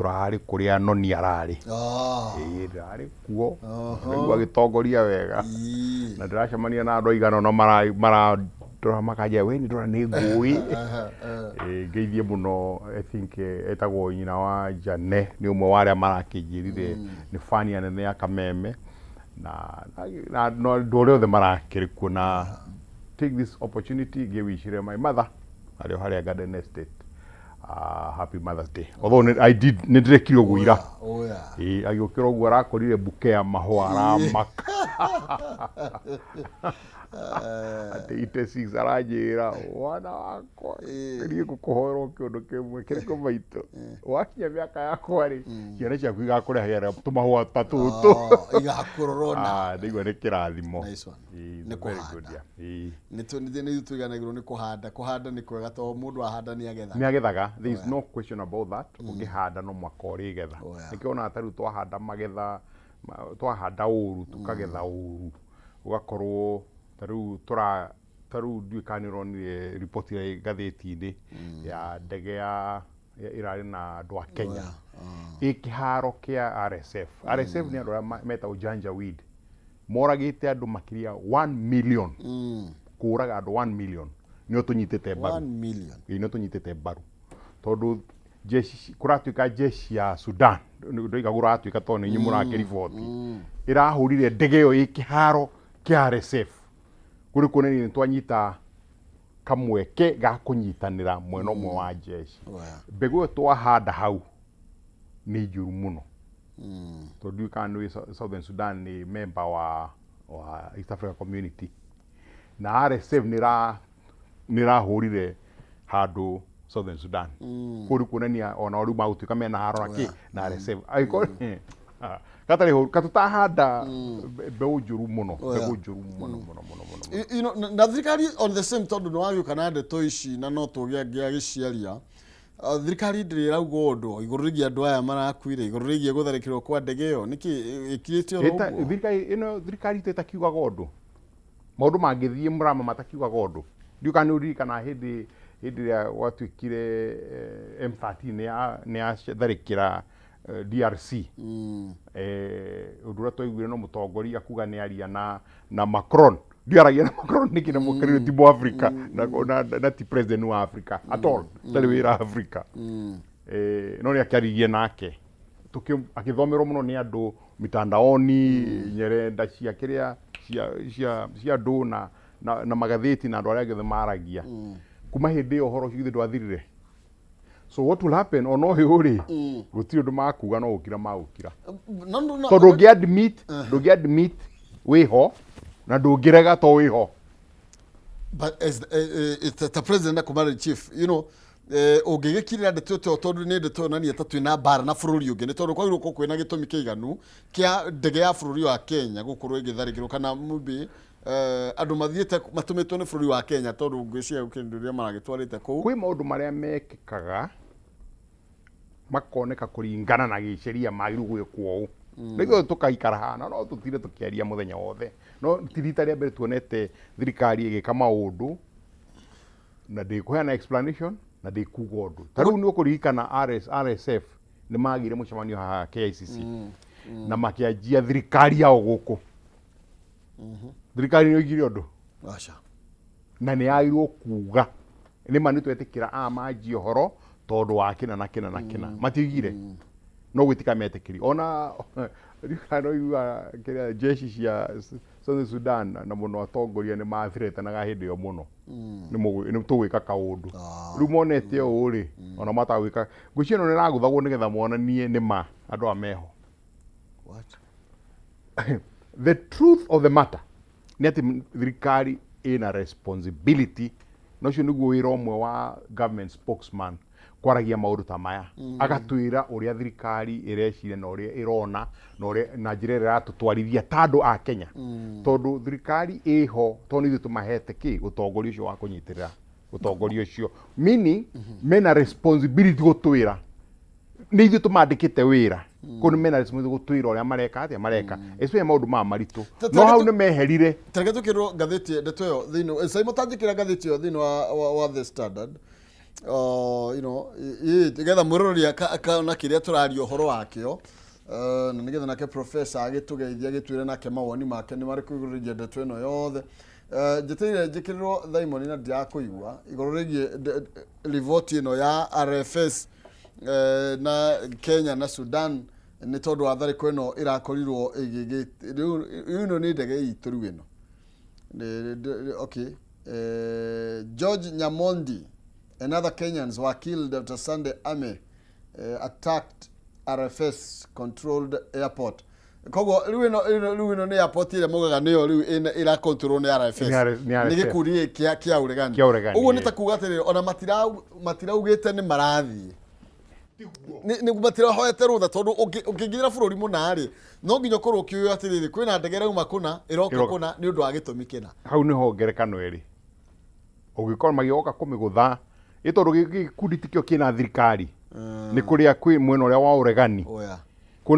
Tũrarĩ kũrĩa noni ararĩ. Ĩĩ ndĩrarĩ kuo. Ndaigua agĩtongoria wega. Na ndĩracemania na andũ aigana ũna marandora makanjĩra we nĩ ndĩrona nĩ ngũĩ. Ĩĩ ngeithie mũno, I think etagwo nyina wa Jane, nĩ ũmwe wa arĩa marakĩnjĩrire nĩ fan nene ya Kameme na na andũ arĩa othe marakĩrĩ kuo, na take this opportunity ngĩwicire my mother arĩ o harĩa Garden Estate happy Mother's Day, although I did, nĩ ndĩrekire ũguo ira. Oya. Ĩĩ, agĩũkĩra ũguo arakorire buke ya mahũa, aramaka atĩ 86, aranjĩra, "Mwana wakwa, niĩ ngũkũhoera o kĩũndũ kĩmwe." "Kĩrĩkũ, maitũ?" "Wakinya mĩaka yakwa rĩ, ciana ciaku igakũrehagĩra tũmahũa ta tũtũ." Oh, igakũrora ona. Ah, ndĩigua nĩ kĩrathimo. Nice one. Ĩĩ, Nĩ very kũhanda. good, yeah. Ĩĩ. Nĩ tũiganagĩrwo nĩ kũhanda. Kũhanda nĩ kwega tondũ mũndũ ahanda nĩ agethaga. Nĩ agethaga, there is no question about that. Ũngĩhanda no mwaka ũrĩgetha. Oh, yeah. Nĩkĩo onaga ta rĩu twahanda magetha twahanda ũru tũkagetha ũru, ũgakorwo ta rĩu tũra ta rĩu ndiũĩ kana nĩ ũronire riboti ĩrĩa ĩ ngathĩti-inĩ ya ndege ya ĩrarĩ na andũ a Kenya ĩ kĩharo kĩa RSF. RSF nĩ andũ arĩa metagwo Janjaweed, moragĩte andũ makĩria 1 million, kũraga andũ 1 million, nĩo tũnyitĩte mbaru. 1 million. Ĩĩ, nĩo tũnyitĩte mbaru tondũ jeshi kũratuĩka jeshi ya Sudan, ndoiga kũratuĩka tondũ nĩ inyuĩ mũrakĩriboti, ĩrahũrire ndege ĩyo ĩ kĩharo kĩa RSF. Kũrĩ kuonania nĩ twanyita kamweke ga kũnyitanĩra mwena ũmwe wa jeshi. Mbegũ ĩyo twahanda hau nĩ njũru mũno tondũ ndiũĩ kana nĩ Southern Sudan nĩ member wa East Africa Community, na RSF nĩ ĩrahũrire handũ Southern Sudan. Kũu nĩ kuonania ona rĩu magũtuĩka mena haro na kĩ na RSF, angĩkorwo gatarĩ hũru katũtahanda mbeũ njũru mũno, mbeũ njũru mũno mũno mũno mũno. You know, na thirikari on the same, tondũ nĩ wagĩũka na ndeto ici na no tũgĩa gĩciaria, thirikari ndĩrĩ ĩrauga ũndũ igũrũ rĩgiĩ andũ aya marakuire, igũrũ rĩgiĩ gũtharĩkĩrwo kwa ndege ĩyo. Nĩkĩ ĩkirĩte oro ũguo? Thirikari ĩno, thirikari itũ ĩtakiugaga ũndũ, maũndũ mangĩthiĩ mũrama matakiugaga ũndũ. Ndiũĩ kana nĩ ũririkana hĩndĩ ĩrĩa gwatuĩkire M13 nĩ yatharĩkĩra DRC. Ũndũ ũrĩa twaiguire no mũtongoria kuga nĩ aria na Macron. Ndiaragia na Macron nĩkĩ na mũkĩrĩ ti Mũafrika na ti president wa Africa at all, tarĩ wĩra Africa. No nĩ akĩaririe nake. Akĩthomerwo mũno nĩ andũ mitandaoni, nyerenda cia kĩrĩa cia andũ na magathĩti na andũ arĩa angĩ othe maragia. Kuma hĩndĩ ĩyo ũhoro ũcio githĩ ndwathirire? So what will happen ona ũyũ rĩ, gũtirĩ ũndũ makuga, no gũkira magũkira. No Tondũ ndũngĩ admit wĩho na ndũngĩrega to wĩho. But as the president na commander in chief, ũngĩgĩkirĩra ndeto ĩyo, tondũ nĩ ndeto yonania ta twĩna mbara na bũrũri ũngĩ, nĩ tondũ kwagĩrĩirwo gũkorwo kwĩna gĩtũmi kĩiganu kĩa ndege ya bũrũri wa Kenya gũkorwo ĩgĩtharĩkĩrwo, kana maybe andũ mathiĩte matũmĩtwo nĩ bũrũri wa Kenya, tondũ ngwĩciria kĩndũ rĩrĩa maragĩtwarĩte kũu. Kwĩ maũndũ marĩa mekĩkaga makoneka kũringana na gĩceria magĩrĩirwo gwĩkwo ũũ, nĩguo tũkaikara haha no tũtire tũkĩaria mũthenya wothe. No ti rita rĩa mbere tuonete thirikari ĩgĩka maũndũ na ndĩkũheana explanation na ndĩkuga ũndũ. Ta rĩu nĩ ũkũririkana RSF nĩ magire mũcemanio haha KICC na makĩanjia thirikari yao gũkũ. Thirikari nĩ oigire ũndũ? Aca. Na nĩ yagĩrĩirwo kuga nĩ ma nĩ twetĩkĩra aya manjie ũhoro tondũ wa kĩna na kĩna na kĩna. Matiugire, no gwĩtĩka metĩkĩri. Ona no iguaga kĩrĩa jeshi cia Southern Sudan na mũno atongoria nĩ mathiretanaga hĩndĩ ĩyo mũno nĩ tũgwĩka kaũndũ. Rĩu monete ũũ rĩ, ona matagwĩka, ngwĩciria ĩno nĩ ĩragũthagwo nĩgetha monanie nĩ ma andũ aya meho. What? The truth of the matter nĩ atĩ thirikari ĩna responsibility, na ũcio nĩguo wĩra ũmwe wa government spokesman, kwaragia maũndũ ta maya, agatwĩra ũrĩa thirikari ĩreciria na ũrĩa ĩrona na ũrĩa na njĩra ĩrĩa ĩratũtwarithia ta andũ a Kenya, tondũ thirikari ĩho tondũ nĩ ithuĩ tũmahete kĩ ũtongoria ũcio wa kũnyitĩrĩra ũtongoria ũcio, meaning mena responsibility gũtwĩra nĩ ithuĩ tũmandĩkĩte wĩra kũu, nĩ mena responsibility gũtwĩra ũrĩa mareka, atĩa mareka, especially maũndũ maya maritũ. No hau nĩ meherire. Tareke tũkĩrwo ngathĩti ndeto ĩyo thĩinĩ, Simon, tanjĩkĩra ngathĩti ĩyo thĩinĩ wa The Standard. Oh, nĩgetha mwĩroreri akona kĩrĩa tũraria ũhoro wakĩo. Na nĩgetha nake professor agĩtũgeithia, agĩtwĩre nake mawoni make nĩ marĩkũ igũrũ rĩgiĩ ndeto ĩno yothe. Njetereire njĩkĩrĩrwo Thaimoni na ndirakũigua igũrũ rĩgiĩ riboti ĩno ya RFS na Kenya na Sudan, nĩ tondũ wa tharĩko ĩno ĩrakorirwo ĩgĩgĩ rĩu ĩno nĩ ndege itũ rĩu ĩno. Okay. George Nyamondi and other Kenyans were killed after Sunday army attacked RFS controlled airport. Koguo rĩu ĩno rĩu ĩno nĩ airport ĩrĩa maugaga nĩyo rĩu ĩra control nĩ RFS. Nĩ nĩ RFS. Gĩkundi gĩkĩ kĩa ũregani. Kĩa ũregani, Ũguo nĩ ĩ. ta kuga atĩrĩrĩ, ona matiraugĩte nĩ marathiĩ, nĩ matirahoete rũtha, tondũ ũngĩingĩra bũrũri mũna rĩ, no nginya ũkorwo ũkĩũĩ atĩrĩrĩ, kwĩna ndege ĩrauma kũna ĩroka kũna nĩ ũndũ wa gĩtũmi kĩna. Hau nĩho ngerekano ĩrĩ ũngĩkorwo magĩoka kũmĩgũtha, ĩ tondũ gĩkundi tikĩo kĩna thirikari, nĩ kũrĩa kwĩ mwena ũrĩa wa ũregani. Oya. Kũu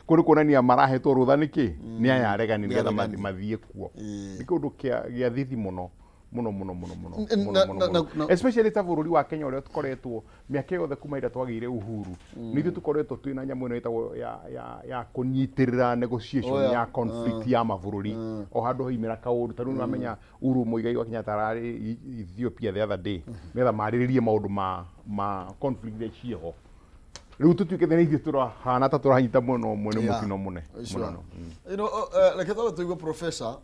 nĩ kuonania marahetwo rũtha nĩkĩ nĩ aya aregani Nĩ nĩgetha aregani. mathiĩ kuo. Ĩĩ. Nĩ kĩũndũ kĩa thithi mũno mũno mũno mũno mũno mũno mũno mũno. Especially ta bũrũri wa Kenya ũrĩa tũkoretwo mĩaka yothe kuma ĩrĩa twagĩire uhuru, nĩ ithuĩ tũkoretwo twĩna nyamũ ĩno ĩtagwo ya kũnyitĩrĩra negotiation ya conflict ya mabũrũri o handũ hoimĩra kaũndũ. Ta rĩu nĩwamenya Uhuru Muigai wa Kenyatta ararĩ Ethiopia the other day nĩgetha marĩrĩrie maũndũ ma conflict iria ciĩho. Rĩu tũtuĩke nĩ ithuĩ tũrahana ta tũranyita mwena ũmwe, nĩ mũtino mũne mũno. Reke twambe tũigue professor.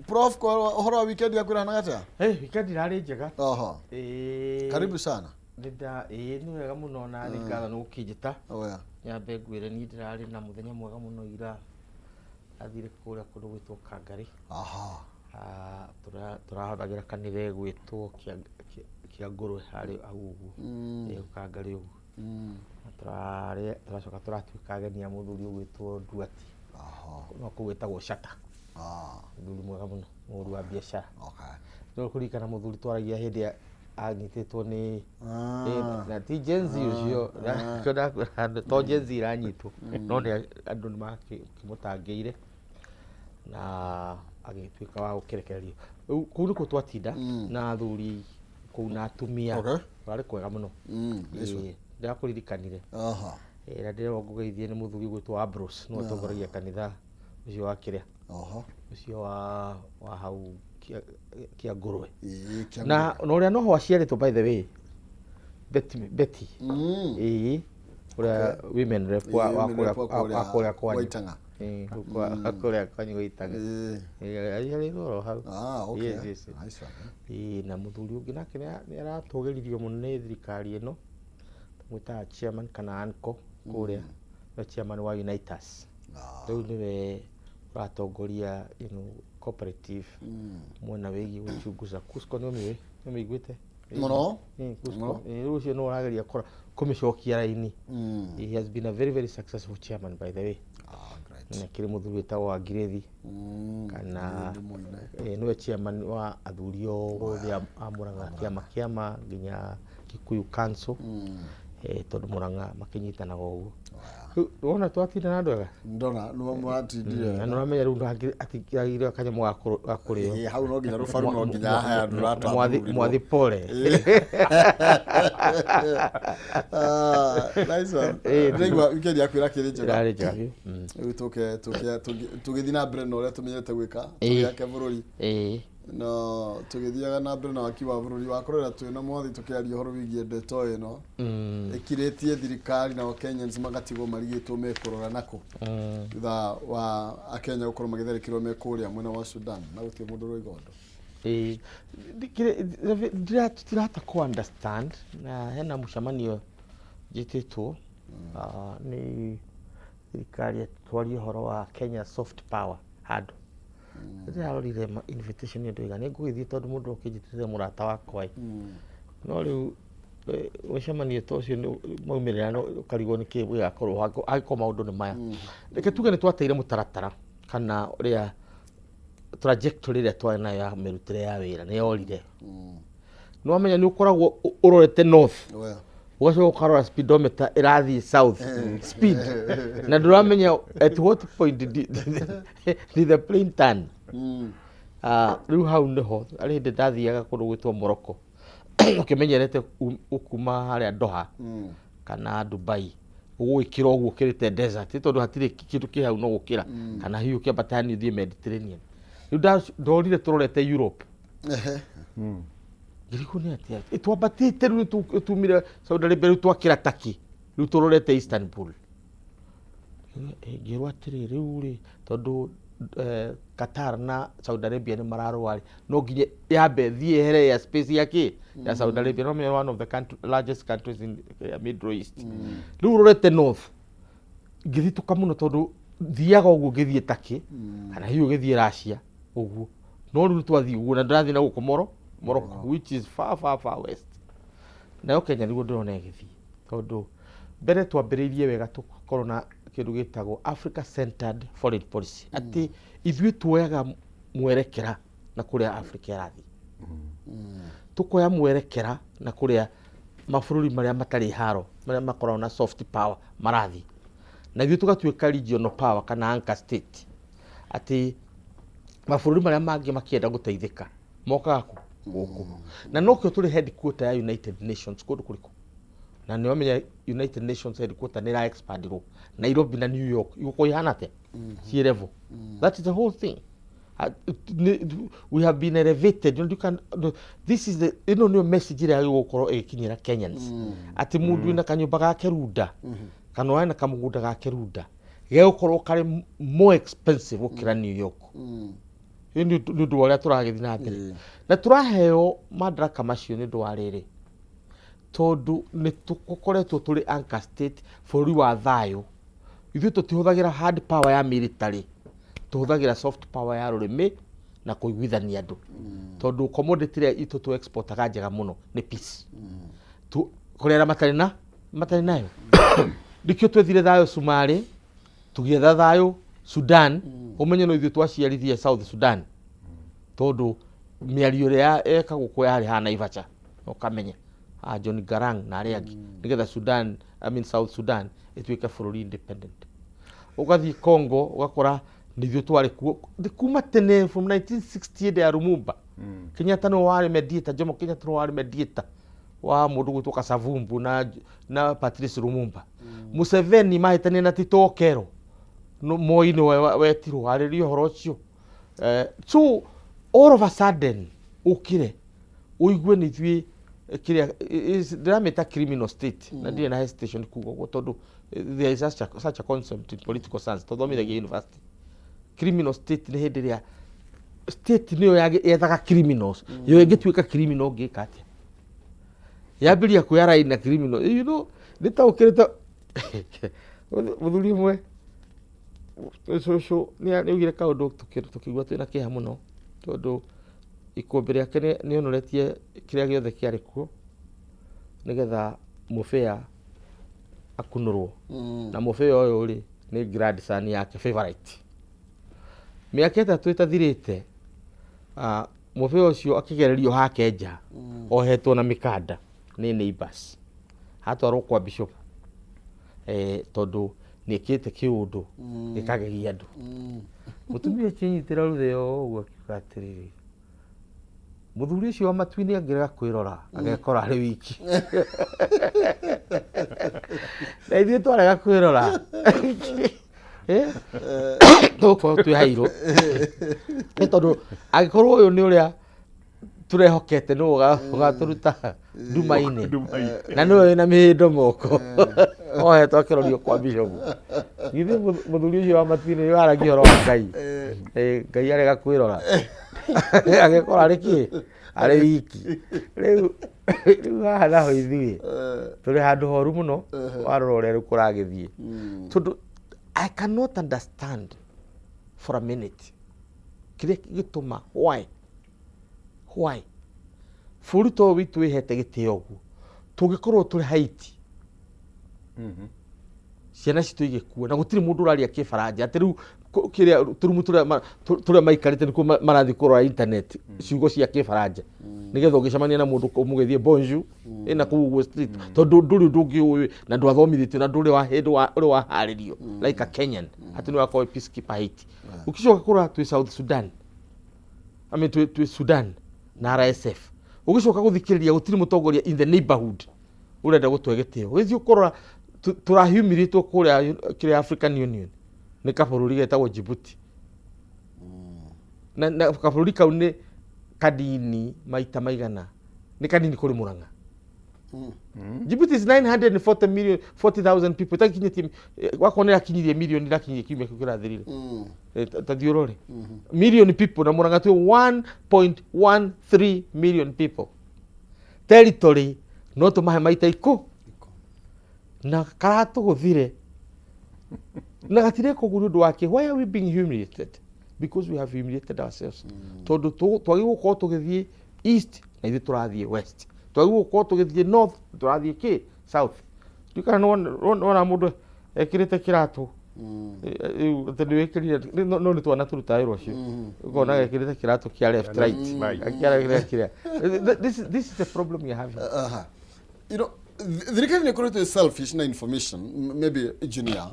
Prof, kwa ũhoro wa weekend yaku ĩrahanaga atĩa? Hey, weekend irarĩ njega. Oho. Ĩĩ. Karibu sana. Ĩĩ, nĩ wega mũno na nĩ ngatho nĩ gũkĩnjĩta. Oya. Nyambe ngwĩre niĩ ndĩrarĩ na mũthenya mwega mũno ira. Athire kũrĩa kũndũ gwĩtwo Kangarĩ. Ah, tũrahũthagĩra kanitha ĩgwĩtwo kĩa ngũrwe harĩ hau ũguo. Ĩĩ, Kangarĩ ũguo. Na tũracoka tũratuĩka ageni a mũthuri ũgwĩtwo Nduati. No kũu ĩtagwo Shata. Mũthuri mwega mũno, mũhũri wa biacara. No kũririkana mũthuri twaragia hĩndĩ ya anyitĩtwo nĩ na ti Gen Z ũcio, nĩkĩo ndakwĩra to Gen Z iranyitwo, no nĩ andũ nĩ makĩmũtangĩire na agĩtuĩka wa gũkĩrekererio. Rĩu kũu nĩkuo twatinda na athuri kũu na atumia. Kwarĩ kwega mũno. Nice one. Ĩĩ, ndĩrakũririkanire. Ĩĩ, na ndĩrerwo ngũgeithie nĩ mũthuri ũgwĩtwo Ambrose, nĩwe ũtongoragia kanitha ũcio wa kĩrĩa, ũcio wa hau kĩa ngũrwe. Ĩĩ, kĩa Na ũrĩa noho aciarĩtwo, by the way, Betty, Betty. Ĩĩ, ũrĩa women rep wa Ĩĩ, wa women kũrĩa rep wa kũrĩa wa kũrĩa kwanyu. gwa Itang'a. Ĩĩ, kũu kũrĩa kwanyu gwa Itang'a. Ĩĩ, aciarĩtwo oro hau. Ah, okay. Yes. Nice one. Ĩĩ, na mũthuri ũngĩ nake nĩ aratũgĩririo mũno nĩ thirikari ĩno, tũmwĩtaga chairman kana anko kũrĩa, nĩwe chairman wa Unitas. Rĩu nĩwe ũratongoria cooperative mwena wĩgiĩ gũchunguza KUSCCO. Nĩ ũmĩũĩ? Nĩ ũmĩiguĩte? Mũno. Ĩĩ, KUSCCO. Mũno. Ĩĩ, rĩu ũcio nĩwe ũrageria kũmĩcokia raini. He has been a very very successful chairman, by the way. Ah, great. Na kĩrĩ mũthuri wĩtagwo Wangirĩthi kana Nĩ mũine. Nĩwe chairman wa athuri othe a Murang'a, kĩama nginya Kikuyu Council, tondũ Murang'a makĩnyitanaga ũguo. Rĩu wona twatinda na andũ ega. Ndona nĩ mũratindire. Na nĩũramenya rĩu ndangĩagire kanyamũ ga kũrĩo. Ĩĩ, hau no nginya rũbaru, no nginya haya andũ Mwathi mwathi pole. Ah, nice one. Ndĩraigua weekend yaku ĩrakĩrĩ njega. Ĩrarĩ njega biũ. Rĩu tũke tũgĩthiĩ na mbere na ũrĩa tũmenyete gwĩka, tũgĩake bũrũri, na tũgĩthiaga na mbere na waki wa bũrũri wakorera twĩna mwathi tũkĩaria ũhoro wĩgiĩ ndeto ĩno ĩkirĩtie thirikari, nao Kenyans magatigwo marigĩtwo mekũrora nakũ thutha wa akenya gũkorwo magĩtharĩkĩrwo me kũrĩa mwena wa Sudan na gũtirĩ mũndũ ũroiga ũndũ. Ĩĩ, tũtirahota kũ understand, na hena mũcemanio njĩtĩtwo nĩ thirikari twarie ũhoro wa Kenya soft power. Handũ ndĩrarorire invitation ĩyo, ndoiga nĩ ngũgĩthiĩ tondũ mũndũ ũkĩnjĩtĩte mũrata wakwa ĩ. No rĩu mũcemanio ta ũcio maumĩrĩra no ũkarigwo nĩ kĩĩ gĩgakorwo angĩkorwo maũndũ nĩ maya. Reke tuge nĩ twateire mũtaratara kana ũrĩa trajectory ĩrĩa twarĩ nayo ya mĩrutĩre ya wĩra nĩ yorire. Nĩ wamenya nĩ ũkoragwo ũrorete north, ũgacoka ũkarora speedometer ĩrathiĩ south speed, na ndũramenya at what point did the plane turn. Ah, rĩu hau nĩho arĩ hĩndĩ ndathiaga kũndũ gwĩtwo Morocco. Ũkĩmenyerete ũkuma harĩa Doha kana Dubai, ũgũgĩkĩra ũguo ũkĩrĩte desert, tondũ hatirĩ kĩndũ kĩ hau no gũkĩra, kana hihi ũkĩambata hanini ũthiĩ Mediterranean. Rĩu ndorire tũrorete Europe. Ngĩrigwo nĩ atĩa. Twambatĩte rĩu tumire Saudi Arabia, rĩu twakĩra Turkey, rĩu tũrorete Istanbul. Ngĩrwo atĩrĩ, rĩu rĩ, tondũ Qatar na Saudi Arabia nĩ mararũa rĩ, no nginya yambe thiĩ yehere ya space ya kĩ ya Saudi Arabia, no menya one of the country, largest countries in Middle East. Rĩu ũrorete north, ngĩthitũka mũno tondũ thiaga ũguo ngĩthiĩ Turkey kana hihi ũgĩthiĩ Russia ũguo, no rĩu twathiĩ ũguo na ndĩrathiĩ na gũkũ Morocco, which is far, far, far west. Nayo Kenya nĩguo ndĩrona ĩgĩthiĩ, tondũ mbere twambĩrĩirie wega tũkorwo na kĩndũ gĩtagwo Africa centered foreign policy, atĩ ithuĩ tuoyaga mwerekera na kũrĩa Africa ĩrathiĩ, tũkoya mwerekera na kũrĩa mabũrũri marĩa matarĩ haro, marĩa makoragwo na soft power marathiĩ, na ithuĩ tũgatuĩka regional power kana anchor state, atĩ mabũrũri marĩa mangĩ makĩenda gũteithĩka mokaga kũ gũkũ, na nokĩo tũrĩ headquarter ya United Nations kũndũ kũrĩkũ. Na nĩ wamenya United Nations headquarter nĩ ĩra expandirwo Nairobi na New York, igũkorwo ihana atĩa ciĩ level. That is the whole thing. We have been elevated. You can, no, this is the ĩno nĩyo message ĩrĩa ĩgũkorwo ĩgĩkinyĩra Kenyans, atĩ mũndũ wĩna kanyũmba gake Runda kana wena kamũgũnda gake Runda gegũkorwo karĩ more expensive gũkĩra New York. Ĩyo nĩ ũndũ wa ũrĩa tũragĩthiĩ na mbere na tũraheo madaraka macio nĩ ũndũ wa rĩrĩ, tondũ nĩ tũkoretwo tũrĩ anchor state, bũrũri wa thayũ. Ithuĩ tũtihũthagĩra hard power ya military, tũhũthagĩra soft power ya rũrĩmĩ na kũiguithania andũ, tondũ commodity ĩrĩa itũ tũ exportaga njega mũno nĩ peace. Kũrĩ arĩa matarĩ na matarĩ nayo. Nĩkĩo twethire thayũ Sumarĩ, tũgĩetha thayũ Sudan. Ũmenye no ithuĩ twaciarithie South Sudan, tondũ mĩario ĩrĩa yekagwo kuo yarĩ haha Naivasha, ũkamenya ah, John Garang na arĩa angĩ, nĩgetha Sudan, I mean South Sudan ĩtuĩke bũrũri independent. Ũgathiĩ Congo, ũgakora nĩ ithuĩ twarĩ kuo kuma tene, from 1960, hĩndĩ ya Lumumba. Kenyatta nĩwe warĩ mediator, Jomo Kenyatta nĩwe warĩ mediator wa mũndũ gwĩtwo Kasavumbu na Patrice Lumumba. Museveni mahĩtania na Tito Okello, no Moi nĩwe wetirwo arĩrie ũhoro ũcio. So all of a sudden ũkire ũigue nĩ ithuĩ kĩrĩa ndĩramĩta criminal state, na ndirĩ na hesitation kuga ũguo tondũ there is such a concept in political science tũthomithagia university. Criminal state nĩ hĩndĩ ĩrĩa state nĩyo yethaga criminals. Yo ĩngĩtuĩka criminal ũngĩka atĩa? Yambĩrĩria kwĩ align na criminal. Nĩ ta ũkĩrĩte mũthuri ũmwe cũcũ nĩ augire kaũndũ tũkĩigua twĩna kĩeha mũno, tondũ ikũmbĩ rĩake nĩ onoretie kĩrĩa gĩothe kĩarĩ kuo nĩgetha mũbĩa akunũrwo, na mũbĩa ũyũ rĩ nĩ grandson yake favorite. Mĩaka 3 ĩtathirĩte, mũbĩa ũcio akĩgererio hake nja ohetwo na mĩkanda nĩ neighbors, atwarwo kwa bishop, tondũ nĩ ĩkĩte kĩũndũ gĩkagegia andũ. Mũtumia ũcio anyitĩra rũthĩo ũguo akiuga atĩrĩrĩ, mũthuri ũcio wa matu-inĩ angĩrega kwĩrora agekora arĩ wiki, na ithuĩ twarega kwĩrora, tũgũkorwo twĩ hairũ, nĩ tondũ angĩkorwo ũyũ nĩ ũrĩa tũrehokete nĩ ũgatũruta nduma-inĩ na nĩwe wĩna mĩhĩndo moko ohetwo akĩrorio kwa bishop, githĩ mũthuri ũcio wa matu-inĩ nĩ waragia ũhoro wa Ngai? Ngai arega kwĩrora agekora arĩ kĩ arĩ wiki. Rĩu haha naho ithuĩ tũrĩ handũ horu mũno warora ũrĩa rĩu kũragĩthiĩ, tondũ I cannot understand for a minute kĩrĩa gĩtũma why bũrũri ta ũyũ witũ wĩhete gĩtĩo ũguo tũngĩkorwo tũrĩ Haiti, ciana citũ igĩkua na gũtirĩ mũndũ ũraria kĩbaranja, atĩ rĩu kĩrĩa tũrumu tũrĩa tũrĩa maikarĩte nĩkuo marathiĩ kũrora internet ciugo cia kĩbaranja, nĩgetha ũngĩcemania na mũndũ ũmũgeithie bonjour ĩna kũu ũguo street, tondũ ndũrĩ ũndũ ũngĩ ũĩ na ndwathomithĩtio na ndũrĩ wa hĩndĩ ũrĩ waharĩrio like a Kenyan atĩ nĩ wakorwo peacekeeper Haiti. Ũkĩcoka kũrora twĩ South Sudan, I mean, twĩ Sudan na RSF. Ũgĩcoka gũthikĩrĩria gũtirĩ mũtongoria in the neighborhood ũrenda gũtũhe gĩtĩo. Ũgĩthiĩ ũkũrora tũrahumirĩtwo kũrĩa kĩrĩa African Union nĩ kabũrũri getagwo Djibouti. Na kabũrũri kau nĩ kanini maita maigana, nĩ kanini kũrĩ Murang'a. Djibouti is 940 million, 40,000 people, ĩtakinyĩtie, wakorwo nĩ ĩrakinyirie mirioni, ĩrakinyirie kiumia kĩu kĩrathirire. Ta thiĩ ũrore million people, na Murang'a twĩ 1.13 million people. Territory no tũmahe maita ikũ na karatũgũthire na gatireka ũguo nĩ ũndũ wake. Why are we being humiliated? Because we have humiliated ourselves, tondũ twagĩrĩirwo gũkorwo tũgĩthiĩ east na ithuĩ tũrathiĩ west, twagĩrĩirwo gũkorwo tũgĩthiĩ north, tũrathiĩ kĩ south. Ndiũ kana nĩwona mũndũ ekĩrĩte kĩratũ rĩu atĩ nĩwĩkĩrire, no nĩ twana tũrutaga wĩra ũcio, ũkona gekĩrĩte kĩratũ kĩa left, right. Right. Kĩa kĩrĩa. This is the problem we are having. Aha. Thirikari nä ĩkoretwo ĩ selfish na information, maybe junior,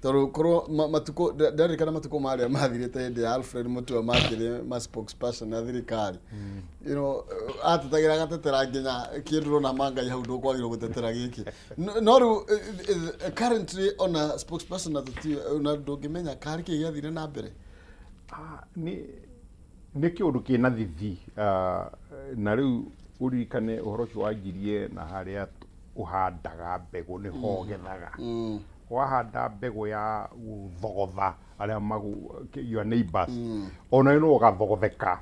tondå korwo matukå ndarĩkana matukå marĩa mathirĩte hĩndĩ ya Alfred Mutua makĩrĩ ma spokesperson ya thirikari, atetagĩra agatetera nginya kĩndũ rona mangai hau ndũkwagĩrwo gũtetera gĩkĩ. No rĩu currently ona spokesperson na tũti ona ndũngĩmenya karĩ kĩ gĩathire na mbere. Ah, nĩ kĩũndũ kĩna thithi. Na rĩu ũririkane ũhoro ũcio wanjirie na harĩa ũhandaga mbegũ nĩho ũgethaga. Wahanda mbegũ ya gũthogotha arĩa magu your neighbors, ona no ũgathogotheka.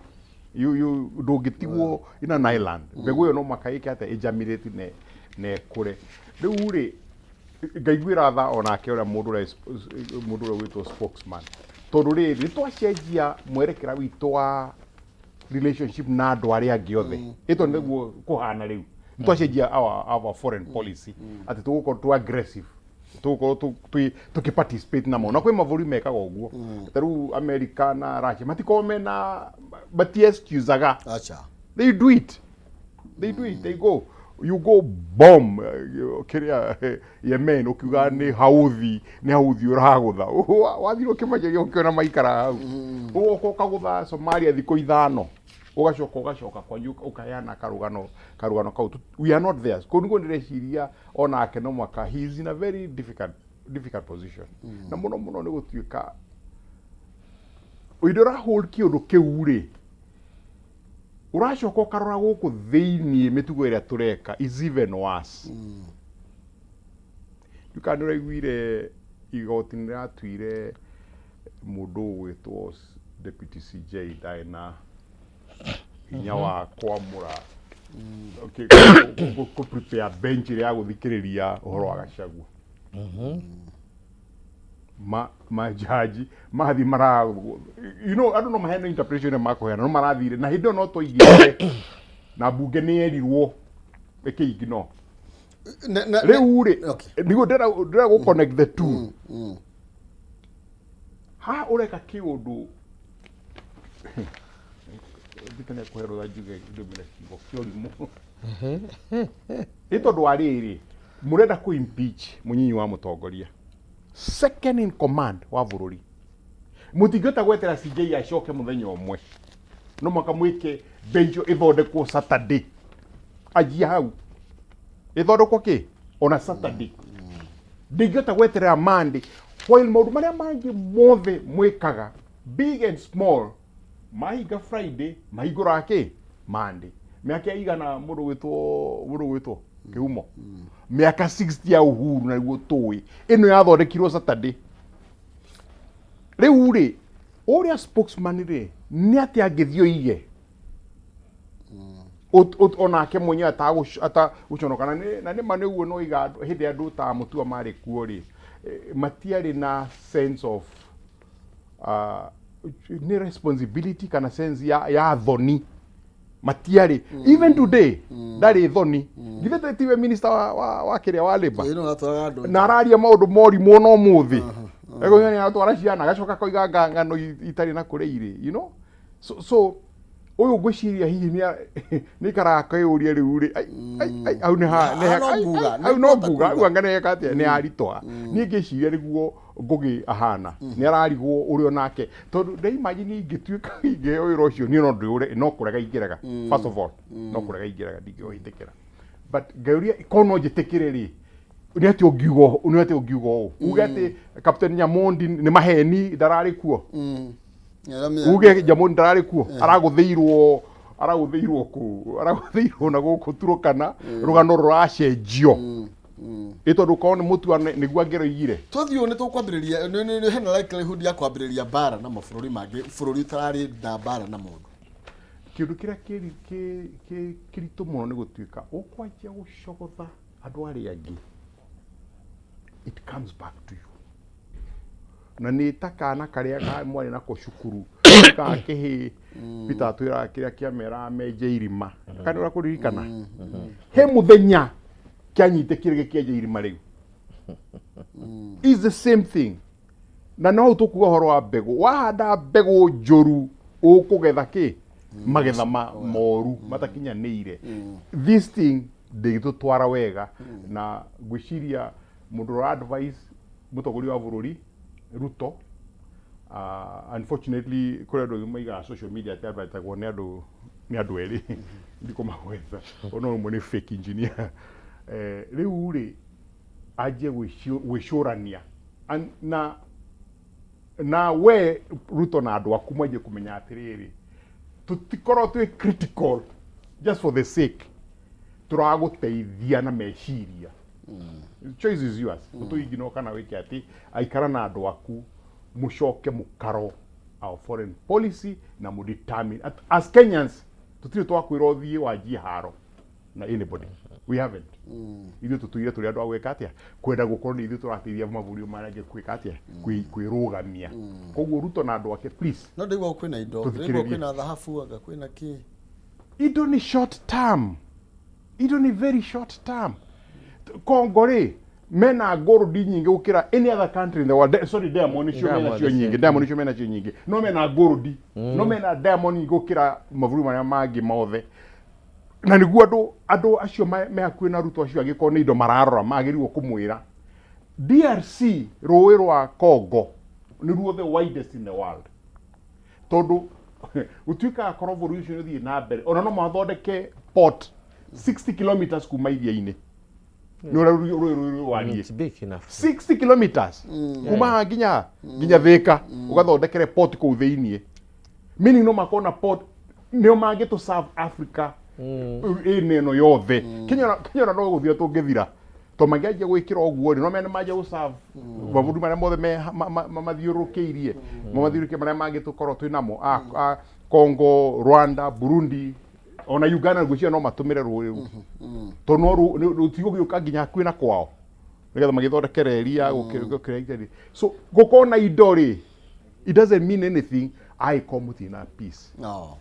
You ndũngĩtigwo in an island. Mbegũ ĩyo no mũhaka ĩke atĩa? Ĩgerminate na ĩkũre. Rĩu rĩ, ngaiguĩra tha onake ũrĩa mũndũ ũrĩa wĩtwo spokesman, tondũ rĩrĩ nĩ twacenjia mwerekera witũ wa relationship na andũ arĩa angĩ othe. Ĩto nĩguo kũhana rĩu nĩ twacenjia our foreign policy atĩ tũgũkorwo tũ aggressive, tũgũkorwo tũkĩ participate namo, na kwĩ mabũrũri mekaga ũguo. Ta rĩu America na Russia matikoragwo mena mati excusaga. Acha. They do it, they do it, they go, you go bomb kiria Yemen ukiuga nĩ Houthi, nĩ Houthi ũragũtha. Wathire ũkĩmageria ũkĩona maikara hau, ũgoka ũkagũtha Somalia thikũ 5, ũgacoka kwanyu ũkaheana karũgano kau. We are not there. Kũu nĩguo ndĩreciria onake no mwaka he is in a very difficult position, na mũno mũno nĩ gũtuĩka hĩndĩ ũra hold kĩũndũ kĩu rĩ, ũracoka ũkarora gũkũ thĩiniĩ mĩtugo ĩrĩa tũreka is even worse. Nduka nĩ ũraiguire igoti nĩ rĩratuire mũndũ ũgwĩtwo Deputy CJ ndarĩ na hinya wa kwamũra, okay, kũ prepare bench ĩrĩa ya gũthikĩrĩria ũhoro wa Gachagua. Ma majaji mathi mara andũ no maheane interpretation ĩrĩa makũheana, no marathire na hĩndĩ ĩyo no twaigĩte na mbunge nĩ yerirwo ĩkĩ ignore. Rĩu rĩ, nĩguo ndĩrenda gũ connect the two. Haha ũreka kĩũndũ ndikane kũhe rũtha njuge ndũmĩre kiugo kĩa ũrimũ, nĩ tondũ wa rĩrĩ, mũrenda kũ impeach mũnyinyi wa mũtongoria, second in command wa bũrũri. Mũtingĩhota gwetera CJ acoke mũthenya ũmwe, no mũhaka mwĩke bench ĩthondekwo Saturday, anjia hau ĩthondekwo kĩ ona Saturday. Ndingĩhota gweterera Monday, while maũndũ marĩa mangĩ mothe mwĩkaga, big and small, mahinga Friday, mahingũraga kĩ Monday. Mĩaka igana mũndũ gwĩtwo kĩhumo mĩaka 60 ya uhuru, na nĩguo tũĩ ĩno yathondekirwo Saturday. Rĩu rĩ, ũrĩa spokesman rĩ, nĩ atĩa angĩthiĩ oige onake mwenyewe atagũconoka? Na nĩ ma nĩ ũguo, no iga hĩndĩ andũ ta Mũtua marĩ kuo rĩ, matiarĩ na sense of nĩ responsibility kana sense ya thoni, matiarĩ. Even today ndarĩ thoni. Githĩ tiwe minister wa kĩrĩa wa labor? Ĩno atwaraga andũ. Na araria maũndũ morimũ no mũthĩ ego nĩ aratwara ciana, agacoka akoiga ng'ano itarĩ na kũrĩa irĩ. So Ũyũ ngwĩciria hihi nĩ aikaraga akeyũria rĩu rĩ, ai, ai, ai, hau nĩ Ha- ha- no ai, nguga, ai, nĩ hau no ngũhota nguga, kuga. hau anga nĩ eka atĩa, nĩ aritũha. Niĩ ngĩciria nĩguo Ngũgĩ ahana, nĩ ararigwo ũrĩa onake, tondũ ndaimagine ingĩtuĩka ingĩheo wĩra ũcio, niĩ no ndĩũre, no kũrega ingĩrega. First of all, no kũrega ingĩrega, ndingĩwĩtĩkĩra. But ngeyũria korwo no njĩtĩkĩre rĩ, nĩ atĩa ũngiuga nĩ atĩa ũngiuga ũũ? Uge atĩ Captain Nyamondi nĩ maheni, ndararĩ kuo. Uge Nyamondi ndararĩ kuo, aragũthĩirwo kũ, aragũthĩirwo na gũkũ Turukana, rũgano rũracenjio. Ĩ tondũ korwo nĩ mũtua nĩguo angĩroigire. Twathiĩ ũũ nĩ tũkwambĩrĩria nĩ hena likelihood ya kwambĩrĩria mbara na mabũrũri mangĩ, bũrũri ũtararĩ na mbara na mũndũ. Kĩndũ kĩrĩa kĩritũ mũno nĩ gũtuĩka ũkwanjia gũcogotha andũ arĩa angĩ, it comes back to you. Na nĩ ta kana karĩa ka mwarĩ nako cukuru ka kĩhĩ, Peter atwĩraga kĩrĩa kĩameraga menje irima, kana ũrĩa kũririkana he mũthenya kĩanyitĩkire gĩkĩenja irima rĩu, is the same thing. Na no hau tũkuga ũhoro wa mbegũ, wahanda mbegũ njũru ũkũgetha kĩ magetha ma moru matakinyanĩire. This thing ndĩgĩtũtwara wega, na ngwĩciria mũndũ ũrĩa advice mũtongoria wa bũrũri Ruto, unfortunately kũrĩ andũ maigaga social media atĩ advertisagwo nĩ andũ erĩ, ndikũmagweta, ona ũmwe nĩ fake engineer. Rĩu rĩ anjie gwĩcũrania na we Ruto na andũ aku manjie kũmenya atĩrĩrĩ, tũtikorwo twĩ critical just for the sake, tũragũteithia na meciria. Choice is yours, ũtũigino kana wĩke atĩ aikara na andũ aku, mũcoke mũkaro our foreign policy na mũdetermine. As Kenyans tũtirĩ twakwĩra ũthiĩ wanjie haro na anybody, we haven't. Ithuĩ tũtũire tũrĩ andũ a gwĩka atĩa, kwenda gũkorwo nĩ ithuĩ tũrateithia mabũrũri marĩa angĩ gwĩka atĩa, kwĩrũgamia. Koguo Ruto na andũ ake, please. No ndĩgua kwĩna indo. Tũthikĩrĩrie. Ndĩgua kwĩna thahabu, anga kwĩna kĩ. Indo nĩ short term, indo nĩ very short term. Congo rĩ, mena gold nyingĩ gũkĩra any other country in the world. Sorry, diamond nĩcio mena Diamond cio cio. nyingĩ, diamond nĩcio mena cio nyingĩ, no mena gold, no mena diamond nyingĩ gũkĩra mabũrũri marĩa mangĩ mothe. Na nĩguo andũ acio me hakuhĩ na Ruto acio, angĩkorwo nĩ indo mararora, magĩrĩirwo kũmwĩra DRC, rũĩ rwa Congo nĩruo the widest in the world, tondũ gũtuĩkaga korwo bũrũri ũcio nĩ ũthiĩ na mbere, ona no mathondeke port 60 kilometers kuma iria-inĩ, nĩ ũrĩa rũĩ rũĩ rwariĩ. It's big enough. 60 kilometers kuma haha nginya Thika, ũgathondekere port kũu thĩiniĩ, meaning no makorwo na port nĩo mangĩtũ serve Africa ĩno ĩno yothe. Kenya ona no gũthira tũngĩthira, to mangĩanjia gwĩkĩra ũguo rĩ, no mene manjia gũserve mabũrũri marĩa mothe mathiũrũrũkĩirie, mamathiũrũrũkĩirie marĩa mangĩ tũkorwo twĩ namo a Congo, Rwanda, Burundi, ona Uganda, ngwĩciria no matũmĩre rũĩ rũu, tondũ no rũtigũgĩũka nginya hakuhĩ na kwao nĩgetha magĩthondekere area gũkĩra. So gũkorwo na indo rĩ, it doesn't mean anything angĩkorwo mũtirĩ na peace. No.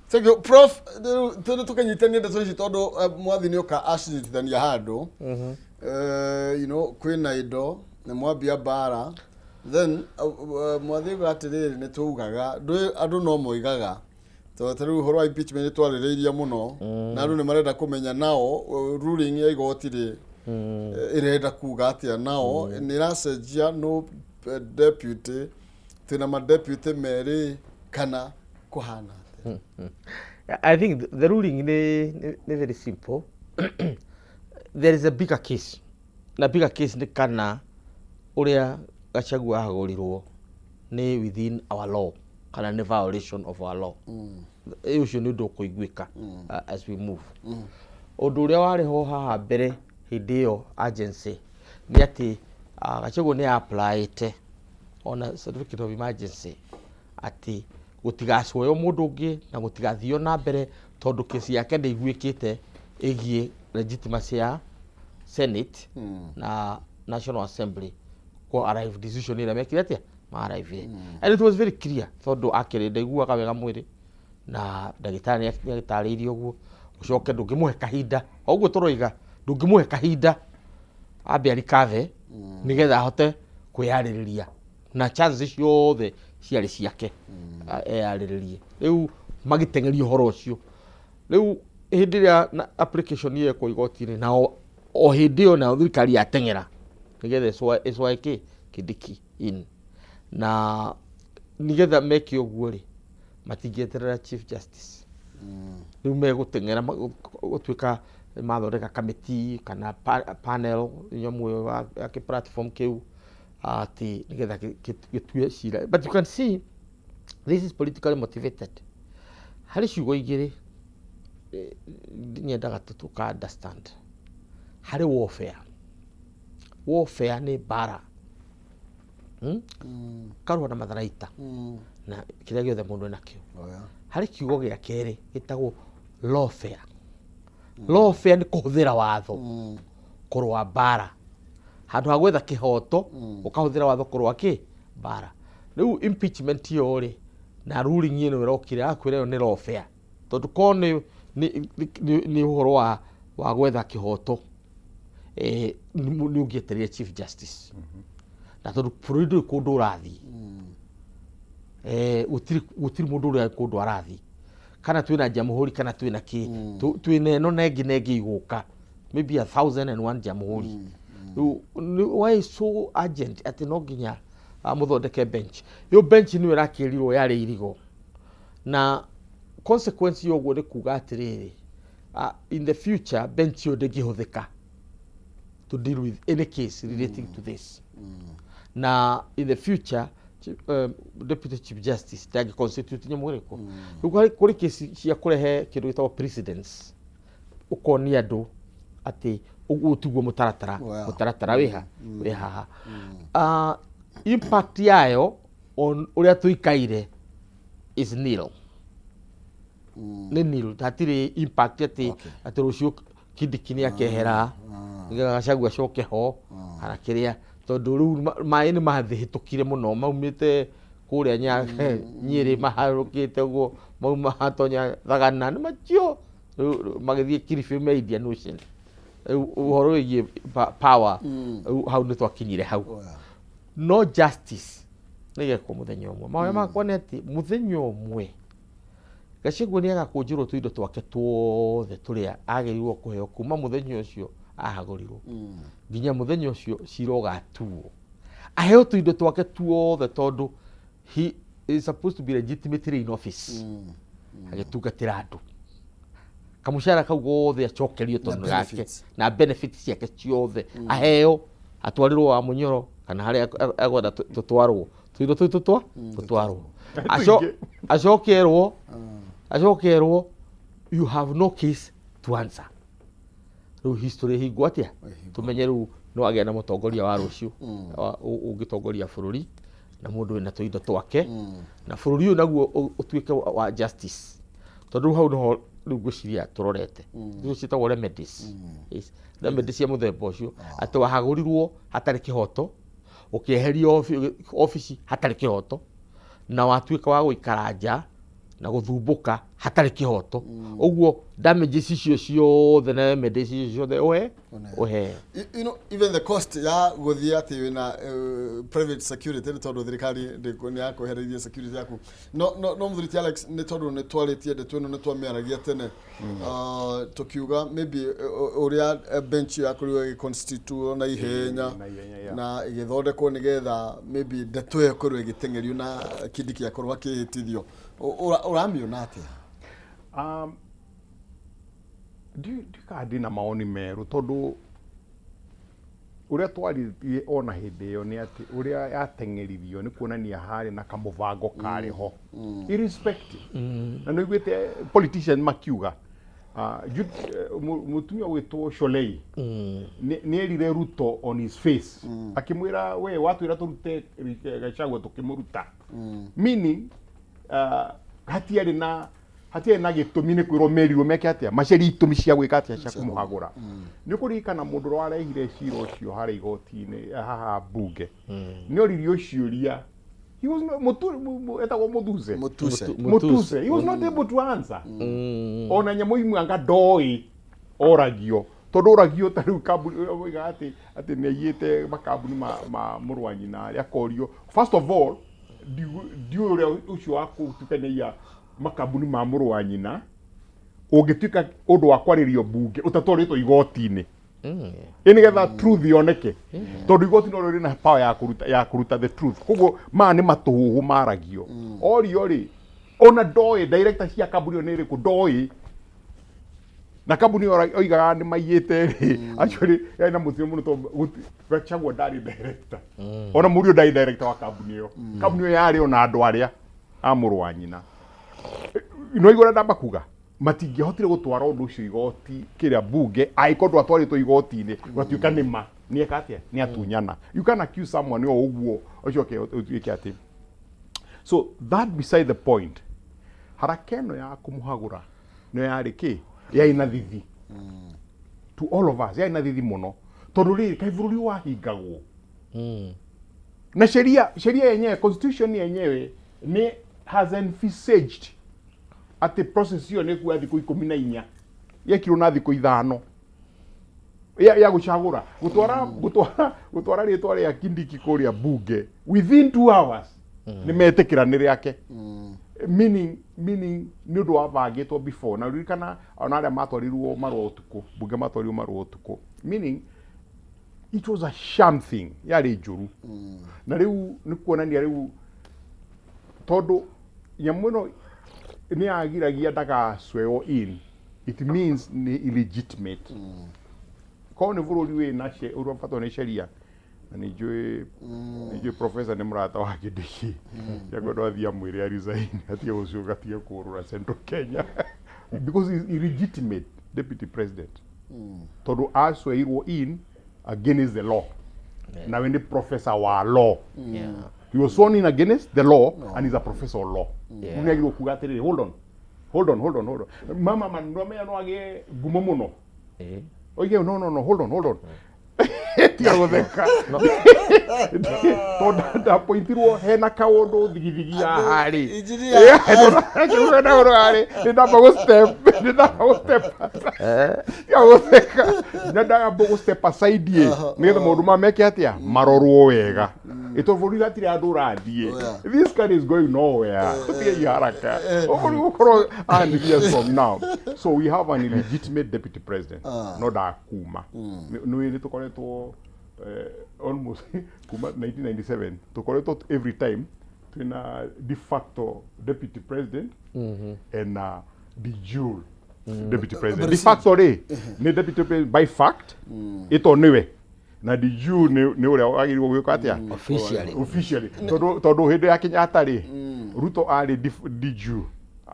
Thank you, Prof. Rĩu tũkĩnyitania ndeto ici tondũ mwathi nĩ oka acinyitithania handũ. Kwĩna indo nĩ mwambia mbara, then mwathi auga atĩrĩrĩ, nĩ tugaga andũ no moigaga, tondũ ta rĩu ũhoro wa impeachment nĩ twarĩrĩirie mũno, na andũ nĩ marenda kũmenya nao ruling ya igoti rĩ, ĩrenda kuga atĩa, nao nĩ ĩracenjia no deputy, twĩna madeputy merĩ kana kũhana atĩa? I think the ruling nĩ very simple. There is a bigger case. Na bigger case nĩ kana ũrĩa Gachagua ahagũrirwo nĩ within our law kana nĩ violation of our law. Ũcio nĩ ũndũ ũkũiguĩka as we move. Ũndũ ũrĩa warĩ ho haha mbere hĩndĩ ĩyo agency nĩ atĩ Gachagua nĩ applyĩte ona certificate of emergency atĩ gũtigacoywo mũndũ ũngĩ na gũtigathio na mbere, tondũ kesi yake ndĩiguĩkĩte ĩgiĩ legitimacy ya Senate na National Assembly kwa arrive decision ĩrĩa mekire atĩa maarrivire, and it was very clear tondũ akĩrĩ ndaiguaga wega mwĩrĩ na ndagĩtarĩ nĩ agĩtarĩirie ũguo. Ũcoke ndũngĩmũhe kahinda o ũguo tũroiga, ndũngĩmũhe kahinda ambe arikathe nĩgetha ahote kwĩyarĩrĩria, na chance ciothe ciarĩ ciake eyarĩrĩrie. Rĩu Magĩteng'eria ũhoro ũcio. Rĩu hĩndĩ ĩrĩa application yekwo igoti-inĩ, nao o hĩndĩ ĩyo nayo thirikari yateng'era nĩgetha ĩcwae kĩ Kindiki in, na nĩgetha meke ũguo rĩ, matingĩeterera Chief Justice. Rĩu megũteng'era gũtuĩka mathondeka kamĩti kana panel, nyamũ ĩyo ya kĩ platform kĩu, atĩ nĩgetha gĩtue cira. But you can see this is politically motivated. Harĩ ciugo igĩrĩ nyendaga tũka understand. Harĩ warfare. Warfare nĩ mbara, Karũa na matharaita na kĩrĩa gĩothe mũndũ enakĩo. Oh, yeah. Harĩ kiugo gĩa kerĩ gĩtagwo lawfare. Lawfare nĩ kũhũthĩra watho kũrũa mbara. Handũ ha gwetha kĩhoto, ũkahũthĩra watho kũrũa kĩ mbara. Rĩu impeachment ĩyo rĩ, na ruling ĩno ĩrokire akwĩra ĩyo nĩ lawfare, tondũ korwo nĩ ũhoro wa gwetha kĩhoto, nĩ ũngĩetereire Chief Justice, na tondũ bũrũri ndũrĩ kũndũ ũrathiĩ, gũtirĩ mũndũ ũrĩa kũndũ arathiĩ, kana twĩna jamhuri kana twĩna kĩ, twĩna ĩno na ĩngĩ na ĩngĩ igũka, maybe 1,001 jamhuri. Rĩu why so urgent atĩ no nginya mũthondeke bench ĩyo? Bench nĩyo ĩrakĩrirwo yarĩ irigo, na consequence ya ũguo nĩ kuga atĩrĩrĩ, in the future bench ĩyo ndĩngĩhũthĩka to deal with any case relating to this, na in the future Deputy Chief Justice ndangĩ constitute nyamũ ĩrĩkũ. Rĩu kũrĩ kesi cia kũrehe kĩndũ gĩtagwo precedence, ũkonia andũ atĩ ũguo tiguo mũtaratara. Mũtaratara wĩha wĩ haha. Impact yayo on ũrĩa tũikaire is nil, nĩ nil, hatirĩ impact atĩ atĩ rũciũ Kindiki nĩ akehera nĩgetha Gachagua acoke ho kana kĩrĩa, tondũ rĩu maĩ nĩ mathĩhĩtũkire mũno, maumĩte kũrĩa Nyĩrĩ, maharũkĩte ũguo, mauma hatonya Thagana nĩ macio, rĩu magĩthiĩ Kilifi me Indian Ocean. Rĩu ũhoro wĩgiĩ power, rĩu hau nĩ twakinyire hau. No justice nĩ gekwo mũthenya ũmwe. Mahoya makwa nĩ atĩ mũthenya ũmwe Gachagua nĩ agakũnjĩrwo tũindo twake tuothe tũrĩa agĩrĩirwo kũheo kuma mũthenya ũcio ahagũrirwo nginya mũthenya ũcio cira ũgatuo, aheo tũindo twake tuothe, tondũ he is supposed to be legitimately in office agĩtungatĩra andũ. Kamũcara kau gothe acokerio, tondũ nĩ gake. Benefits. Na benefits ciake ciothe aheo, atwarĩrwo wa Mũnyoro kana harĩa ekwenda tũtwarwo tũindo tũu, tũtwarwo. Acokerwo, "You have no case to answer." Rĩu history ĩhingwo atĩa? Tũmenye rĩu no agĩa na mũtongoria wa rũciũ ũngĩtongoria bũrũri na mũndũ wĩna tũindo twake, na bũrũri ũyũ naguo ũtuĩke wa justice, tondũ rĩu hau nĩho rĩu ngwĩciria tũrorete. Icio ciĩtagwo remedies. Yes. Remedies cia mũthemba ũcio, atĩ wahagũrirwo hatarĩ kĩhoto, ũkĩeherio obici hatarĩ kĩhoto, na watuĩka wa gũikara nja na gũthumbũka hatarĩ kĩhoto. Ũguo damages icio ciothe na remedies icio ciothe ũhe ũheo. Even the cost ya gũthiĩ atĩ wĩna private security, nĩ tondũ thirikari nĩ yakwehereirie security yaku. No mũthuri ti Alex, nĩ tondũ nĩ twarĩtie ndeto ĩno, nĩ twamĩaragia tene, tũkiuga maybe ũrĩa bench ĩyo yakorirwo ĩgĩconstitute na ihenya na ihenya, yeah. Na ĩgĩthondekwo nĩgetha maybe ndeto ĩyo ĩkorwo ĩgĩteng'erio na Kindiki akorwo akĩhĩtithio. Ũramĩona atĩa? Ndiũĩ kana ndĩna mawoni merũ, tondũ ũrĩa twaririe ona hĩndĩ ĩyo nĩ atĩ ũrĩa yateng'eririo nĩ kuonania harĩ na kamũbango karĩ ho irrespective, na nĩ ũiguĩte politician makiuga, mũtumia ũgwĩtwo Sholei nĩ erire Ruto on his face, akĩmwĩra, "We watwĩra tũrute Gachagua, tũkĩmũruta," meaning hatiarĩ na gĩtũmi, nĩ kwĩrwo merirwo meke atĩa, macarie itũmi cia gwĩka atĩa, cia kũmũhagũra. Nĩ ũkũririkana mũndũ ũrĩa warehire cira ũcio harĩa igoti-inĩ, haha mbunge, nĩ oririo ciũria. He was not, etagwo Mutuse. Mutuse. Mutuse. He was not able to answer ona nyamũ imwe, anga ndoĩ oragio, tondũ oragio ta rĩu kambuni oigaga atĩ nĩ aiyĩte makambuni ma mũrũ wa nyina arĩa akorio. First of all, ndiũĩ ũrĩa ũcio wa kũtukanĩia. Makambuni ma mũrũ wa nyina ũngĩtuĩka ũndũ wa kwarĩrio mbunge ũtatwarĩtwo igoti-inĩ, ĩ nĩgetha truth yoneke, tondũ igoti no rĩrĩ na power ya kũruta the truth. Koguo maya nĩ matũhũhũ maragio orio rĩ, ona ndoĩ director cia kambuni ĩyo nĩ ĩrĩkũ, ndoĩ na kambuni ĩyo oigaga nĩ maiyĩte rĩ. Actually yarĩ na mũtino mũno tondũ Gachagua ndarĩ director, ona mũriũ ndarĩ director wa kambuni ĩyo. Kambuni ĩyo yarĩ ona andũ arĩa a mũrũ wa nyina. No igũrũ ndamba kuga matingĩahotire gũtwara ũndũ ũcio igoti kĩrĩa bunge angĩkorwo ndwatwarĩtwo igoti-inĩ gwatuĩka nĩ ma nĩ eka atĩa, nĩ atunyana. You can accuse someone o ũguo ũcoke ũtuĩke atĩ. So that beside the point, haraka ĩno ya kũmũhagũra nĩyo yarĩ kĩ yarĩ na thithi to all of us, yarĩ na thithi mũno, tondũ rĩrĩ kaĩ bũrũri wahingagwo na sheria. Sheria yenyewe, constitution yenyewe nĩ has envisaged atĩ process ĩyo nĩ kuoya thikũ 14, yekirwo na thikũ 5 ya gũcagũra, gũtwara rĩtwa rĩa Kindiki kũrĩa bunge. Within 2 hours nĩ metĩkĩra nĩ rĩake, meaning nĩ ũndũ wabangĩtwo before. Na ririkana ona arĩa matwarirwo marũa ũtukũ bunge, matwarirwo marũa ũtukũ, meaning it was a sham thing, yarĩ njũru. Na rĩu nĩ kuonania rĩu tondũ nyamũ ĩno nĩ yagiragia ndaga swear in, it means nĩ illegitimate. Korwo nĩ bũrũri wĩ na ũrabatwo nĩ sheria, na nĩ njũĩ professor nĩ mũrata wa Kindiki, yakwenda athiĩ amwĩre a resign, atige gũcoka, atige kũũrũra Central Kenya, because he's illegitimate deputy president, tondũ asweirwo in against the law. Nawe nĩ professor wa law. He was sworn in against the law and he's a professor of law. Rĩu nĩ agĩrĩirwo kuga atĩrĩrĩ, "Hold on, hold on, hold on, hold on." Mama ma nĩamenya no agĩe ngumo mũno. Oige, "No, no, no, hold on, hold on." Tiga gũtheka tondũ ndapointirwo hena kaũndũ thigithigi haha rĩ. Engineer. Hena kaũndũ harĩ nĩ ndamba gũ step, tiga gũtheka, nĩ ndamba gũ step aside ĩ, nĩgetha maũndũ maya meke atĩa, marorwo wega, ĩ tondũ bũrũri hatirĩ handũ ũrathiĩ. This country is going nowhere. Tũtige haraka ũguo gũkorwo 100 years from now. So we have an illegitimate deputy president, no ndakuma nĩ tũkoretwo almost kuma 1997 tũkoretwo every time twĩna de facto deputy president and de jure deputy president. De facto rĩ nĩ deputy president by fact, ĩto nĩwe, na de jure nĩ ũrĩa wagĩrĩirwo gwĩka atĩa. Officially. Officially, tondũ hĩndĩ ya Kenyatta rĩ, Ruto arĩ de jure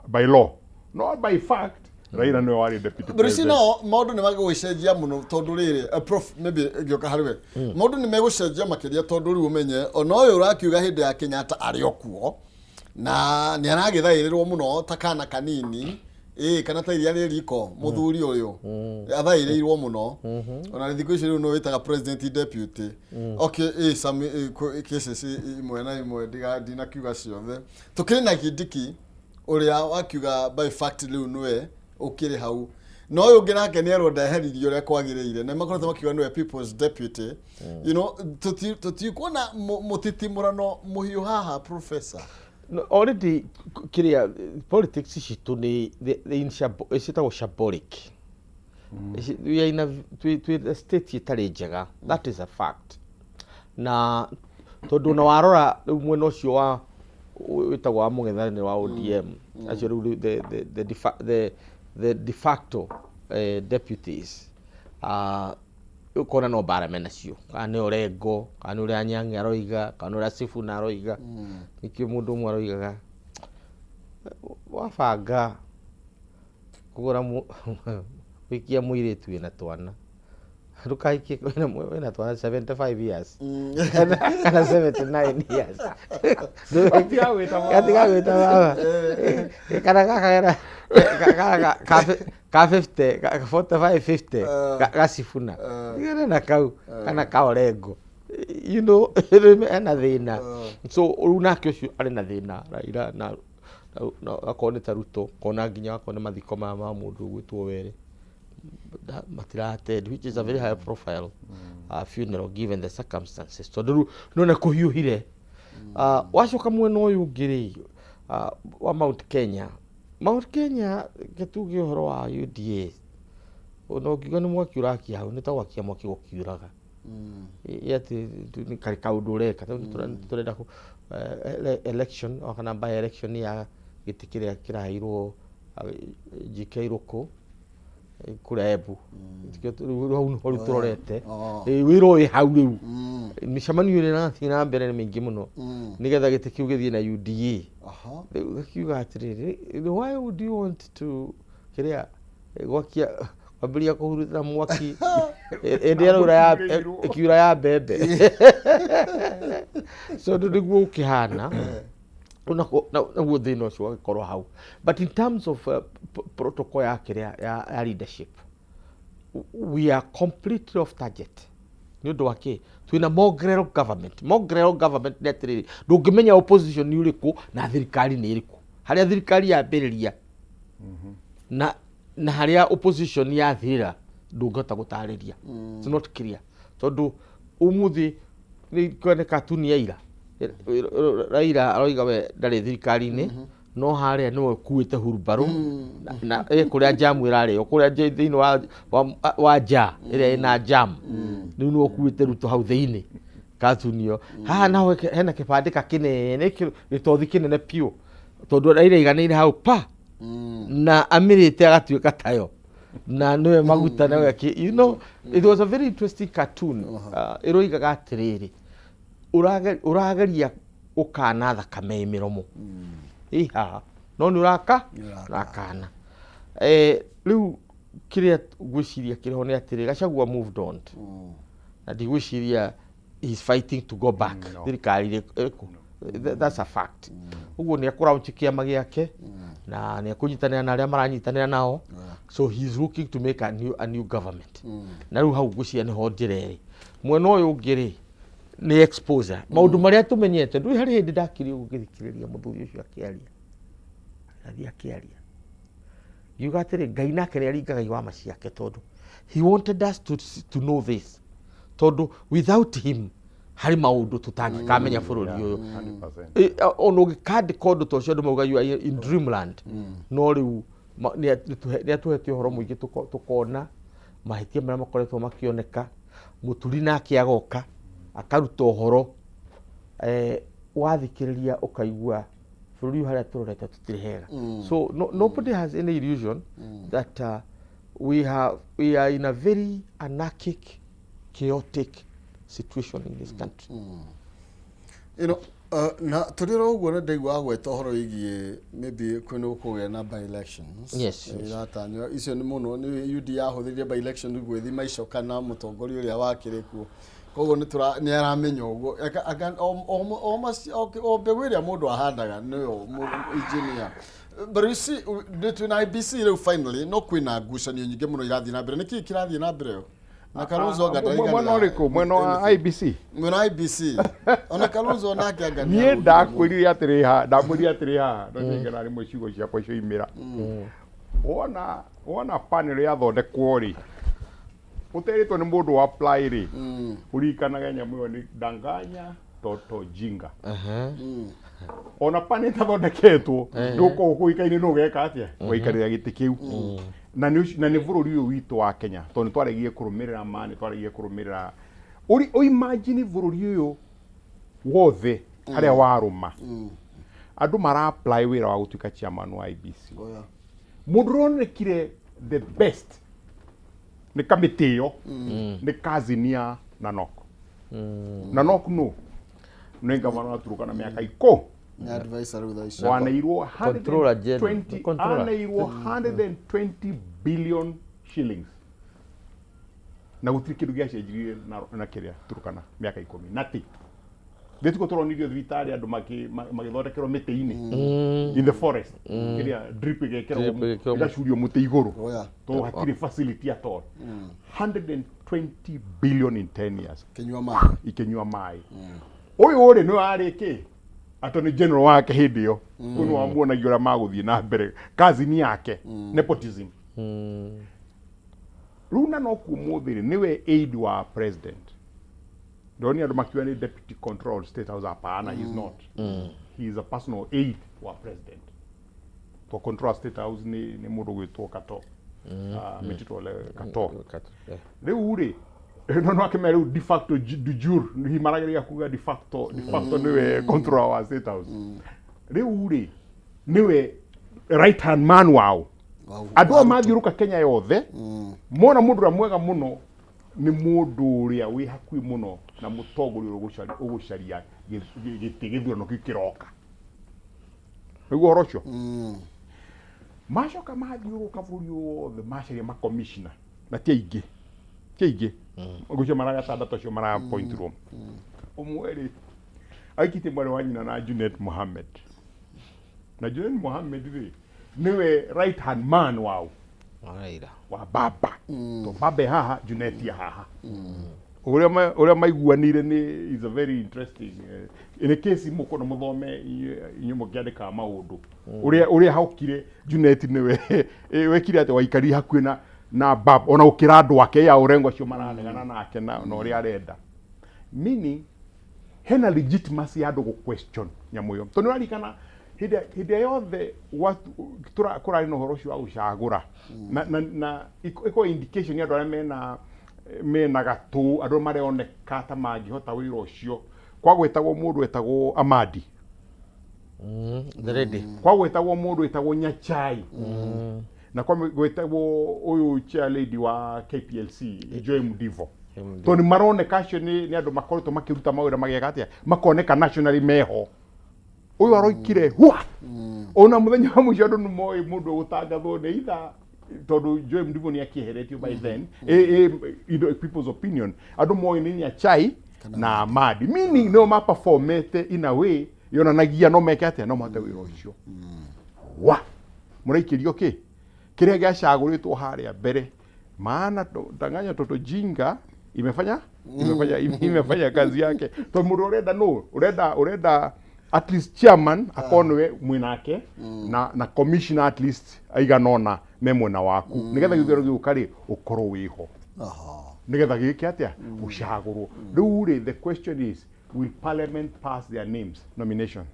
by law, not by fact. Raila nĩwe warĩ deputy But you see president. Now maũndũ nĩ magũgĩcenjia mũno tondũ rĩrĩ, prof, maybe ngĩũka harĩ we, maũndũ nĩ megũcenjia makĩria tondũ rĩu ũmenye ona ũyũ ũrakiuga hĩndĩ ya Kenyatta arĩ o kuo na nĩ aragĩthaĩrĩrwo mũno ta kana kanini ĩ kana ta iria rĩ riko. Mũthuri ũyũ athaĩrĩirwo mũno, ona thikũ ici rĩu nĩ wĩtaga president deputy. Okay, ĩ some cases imwe na imwe ndinakiuga ciothe. Tũkĩrĩ na Kindiki ũrĩa wakiuga by fact rĩu nĩwe ũkĩrĩ hau, no ũyũ ũngĩ nake nĩ erwo ndeheririo ũrĩa kwagĩrĩire na makoretwo makiuga nĩwe people's deputy. Tũtikuona mũtitimũrano mũhiũ haha, professor? No, already kĩrĩa politics citũ nĩ ciĩtagwo shambolic. We are in a twĩ state ĩtarĩ njega, that is a fact. Na tondũ ona warora rĩu mwena ũcio wa wĩtagwo wa mũng'ethanĩro wa ODM, acio rĩu the de facto deputies, ũkona no mbara menacio, kana nĩ Orengo, kana nĩ ũrĩa Anyang'e aroiga, kana nĩ ũrĩa Sifuna aroiga. Nĩkĩo mũndũ ũmwe aroigaga wabanga kũgũra gũikia mũirĩtu wĩna twana, ndũkahikie wĩna twana 75 years kana 79 years. Gatiga gwĩta baba. Gatiga gwĩta baba. Kana gaka kena kana ka 50 ka 45 50 gacibuna tigana na kau kana ka Orengo, ena thĩna. So rĩu nake ũcio arĩ na thĩna Raila na akorwo nĩ ta Ruto, kona nginya akorwo nĩ mathiko maya ma mũndũ ũgwĩtwo Were matira attend, which is a very high profile funeral given the circumstances, tondũ rĩu nĩwona kũhiũhire. Wacoka mwena ũyũ ũngĩ rĩ, wa Mount Kenya. Mount Kenya ke tuge ũhoro wa UDA, ona ũngiuga nĩ mwaki ũrakia hau, nĩ ta gwakia mwaki gũkiuraga. Ĩ atĩ nĩ karĩ kaũndũ ũreka. Rĩu tũrenda election o kana by election ya gĩtĩ kĩrĩa kĩraheirwo GK Rũkũ kũrĩa Embu. Rĩu hau nĩho rĩu tũrorete. Wĩra ũyũ hau rĩu, mĩcemanio ĩrĩa ĩrathiĩ na mbere nĩ mĩingĩ mũno nĩgetha gĩtĩ kĩu gĩthiĩ na UDA. Rĩu gakiuga atĩrĩrĩ, why would you want to kĩrĩa gwakia kwambĩrĩria kũhurutĩra mwaki ĩndĩ ĩraura ya ĩkiura ya mbembe? So nĩguo ũkĩhana. Rĩu naguo thĩna ũcio ũgagĩkorwo hau. But in terms of protocol ya kĩrĩa ya leadership, we are completely off target. Nĩ ũndũ wa kĩ? Twĩna mongrel government. Mongrel government nĩ atĩrĩrĩ, ndũngĩmenya opposition nĩ ũrĩkũ na thirikari nĩ ĩrĩkũ, harĩa thirikari yambĩrĩria na harĩa opposition yathirĩra, ndũngĩhota gũtarĩria. It's not clear, tondũ ũmũthĩ nĩ kwene katuni ya ira, Raila aroiga we ndarĩ thirikari-inĩ, no harĩa nĩwe ũkuĩte hurumbarũ na ĩ kũrĩa jamu ĩrarĩo kũrĩa thĩinĩ wa ja ĩrĩa ĩna jam, rĩu nĩwe ũkuĩte Ruto hau thĩinĩ katuni ĩyo. Haha naho hena kĩbandĩka kĩnene, gĩtothi kĩnene biũ, tondũ Raila aiganĩire hau pa na amĩrĩte agatuĩka tayo na nĩwe maguta nĩwe kĩ. It was a very interesting cartoon. Ĩroigaga atĩrĩrĩ, ũrageria gũkana thakame ĩ mĩromo ĩ haha, no nĩ ũraka. Nĩ ũraka. Ũrakana. Rĩu kĩrĩa ngwĩciria kĩrĩho nĩ atĩrĩ, Gachagua moved on na ndigwĩciria he's fighting to go back. No. Thirikari ĩrĩkũ? That's a fact. Ũguo nĩ ekũraunch kĩama gĩake na nĩ ekũnyitanĩra na arĩa maranyitanĩra nao, so he is looking to make a new government. Na rĩu hau ngwĩciria nĩho njĩra ĩrĩ. Mwena ũyũ ũngĩ rĩ, nĩ exposure maũndũ marĩa tũmenyete. Ndũĩ harĩ hĩndĩ ndakire ũguo ngĩthikĩrĩria mũthuri ũcio akĩaria, athiĩ akĩaria, ngiuga atĩrĩ, Ngai nake nĩ aringaga iwama ciake, tondũ he wanted us to know this, tondũ without him harĩ maũndũ tũtangĩkamenya bũrũri ũyũ. 100%. Ona ũngĩkandĩka ũndũ ta ũcio, andũ mauga you are in dreamland. No rĩu nĩ atũhete ũhoro mũingĩ, tũkona mahĩtia marĩa makoretwo makĩoneka. Mũturi nake agoka akaruta ũhoro, wathikĩrĩria ũkaigua bũrũri ũyũ harĩa tũrorete tũtirĩ hega. So no, nobody has any illusion that we are in a very anarchic, chaotic situation in this country. Na tũrĩ oro ũguo nĩ ndaigua agweta ũhoro wĩgiĩ maybe kwĩna gũkũgĩa na by elections. Yes. Iratanywo icio nĩ mũno nĩ UD yahũthĩrire by election gwĩthima icoka na mũtongoria ũrĩa wakĩrĩ kuo, koguo nĩ aramenya ũguo. O mbegũ ĩrĩa mũndũ ahandaga nĩyo engineer. But you see, nĩ twĩna IEBC rĩu finally, no kwĩna ngucanio nyingĩ mũno irathiĩ na mbere. Nĩkĩĩ kĩrathiĩ na mbere ĩyo na Kalonzo anga Mwena ndaiganĩra? ũrĩkũ? Mwena wa IEBC? Mwena wa IEBC, ona Kalonzo nake anga Niĩ ndakwĩrire atĩrĩ haha, ndamwĩrire atĩrĩ haha, no nĩngena rĩmwe ciugo ciakwa cioimĩra. Wona panel yathondekwo rĩ, ũterĩtwo nĩ mũndũ wa apply rĩ, ũririkanage nyamũ ĩyo nĩ danganya toto jinga. Ona panel ĩtathondeketwo, nĩ ũkorwo kũĩkaine nũ ũgeka atĩa gũikarĩra gĩtĩ kĩu. Na nĩ bũrũri ũyũ witũ wa Kenya, tondũ nĩ twaregire kũrũmĩrĩra ma, nĩ twaregire kũrũmĩrĩra ũri. Imagine bũrũri ũyũ wothe harĩa warũma, andũ mara apply wĩra wa gũtuĩka chairman wa IEBC. Mũndũ ũronekire the best nĩ kamĩtĩ ĩyo nĩ cousin ya Nanok. Nanok no nĩ gavana wa Turkana mĩaka ikũ Nĩ advisor rĩu thaa ici. Waneirwo Controller General. 120 Controller. Aneirwo 120 billion shillings na gũtirĩ kĩndũ gĩacenjirie na kĩrĩa Turkana mĩaka 10 nati gĩtuko tũronirio thibitarĩ andũ magĩthondekerwo mĩtĩ-inĩ in the forest, kĩrĩa drip Drip ĩgekĩrwo ĩgekĩrwo ĩgacurio mũtĩ igũrũ. To hatirĩ facility at all. 120 billion in 10 years. Kĩnyua maĩ. Ikĩnyua maĩ. Ũyũ rĩ, nĩwe arĩ kĩ attorney general wake hĩndĩ ĩyo, ũyũ nĩ wamuonagia ũrĩa magũthiĩ na mbere, cousin yake, nepotism. Rĩu na no ũmũthĩ rĩ, nĩwe aide wa president. Ndonire andũ makiuga nĩ deputy control state house. Hapana, he is not. He is a personal aide wa president. To control State House nĩ mũndũ gwĩtwo Kato. Metito Ole Kato. Rĩu rĩ, no akĩmera rĩu de facto, de jure hihi marageria kuga de facto nĩwe controller wa State House. Rĩu rĩ, nĩwe right hand man wao. Andũ aya mathiũrũka Kenya yothe, mona mũndũ ũrĩa mwega mũno nĩ mũndũ ũrĩa wĩ hakuhĩ mũno na mũtongoria ũrĩa ũgũcaria gĩtĩ gĩthurano kĩu kĩroka. Nĩguo ũhoro ũcio macoka mathiũrũka bũrũri wothe, macaria makomishina, na ti aingĩ ngũcio mararĩ atandatũ acio marapointirwo. Ũmwe rĩ, aikĩtie mwarĩ wa nyina na Junet Mohammed, na Junet Mohammed rĩ, nĩwe right hand man wao. Raila. Wa baba to baba e haha, Junet ya haha. Ũrĩa maiguanĩire nĩ is a very interesting, in case mũkona mũthome inyuĩ mũkĩandĩkaga maũndũ ũrĩa haukire. Junet nĩwe wekire atĩ waikarire hakuhĩ na baba ona gũkĩra andũ ake ya Orengo acio mararegana nake na ũrĩa arenda, meaning hena legitimacy ya andũ gũ question nyamũ ĩyo, tondũ nĩũraririkana hĩndĩ ĩrĩa yothe kũrarĩ na ũhoro ũcio wa gũcagũra na ĩkorwo indication ya andũ arĩa mena gatũ, andũ arĩa maroneka ta mangĩhota wĩra ũcio, kwagwetagwo mũndũ wetagwo Amadi. The lady. Kwagwetagwo mũndũ wetagwo Nyachai, na kwagwetagwo ũyũ chair lady wa KPLC, Joy Mdivo, tondũ nĩ maroneka acio nĩ andũ makoretwo makĩruta mawĩra mageka atĩa, makoneka nationally meho. Ũyũ aroikire hua ona mũthenya wa mũico andũ nĩ moĩ mũndũ ũgũtangathwo nĩ itha, tondũ Joy Mdivo nĩ akĩeheretio by then. People's opinion, andũ moĩ nĩ Nyachai na Amadi, meaning nĩo maperformete in a way yonanagia no meke atĩa, no mahote wĩra ũcio wa mũraikĩrio kĩ kĩrĩa gĩacagũrĩtwo harĩa mbere. Maana danganya toto jinga imefanya kazi yake, to mũndũ ũrenda nũ ũrenda at least chairman akorwo nĩwe mwĩnake na commissioner at least aigana ũna me mwena waku, nĩgetha gĩthurano gĩũka rĩ, ũkorwo wĩho, nĩgetha gĩke atĩa, ũcagũrwo. Rĩu rĩ, the question is, will parliament pass their names nomination?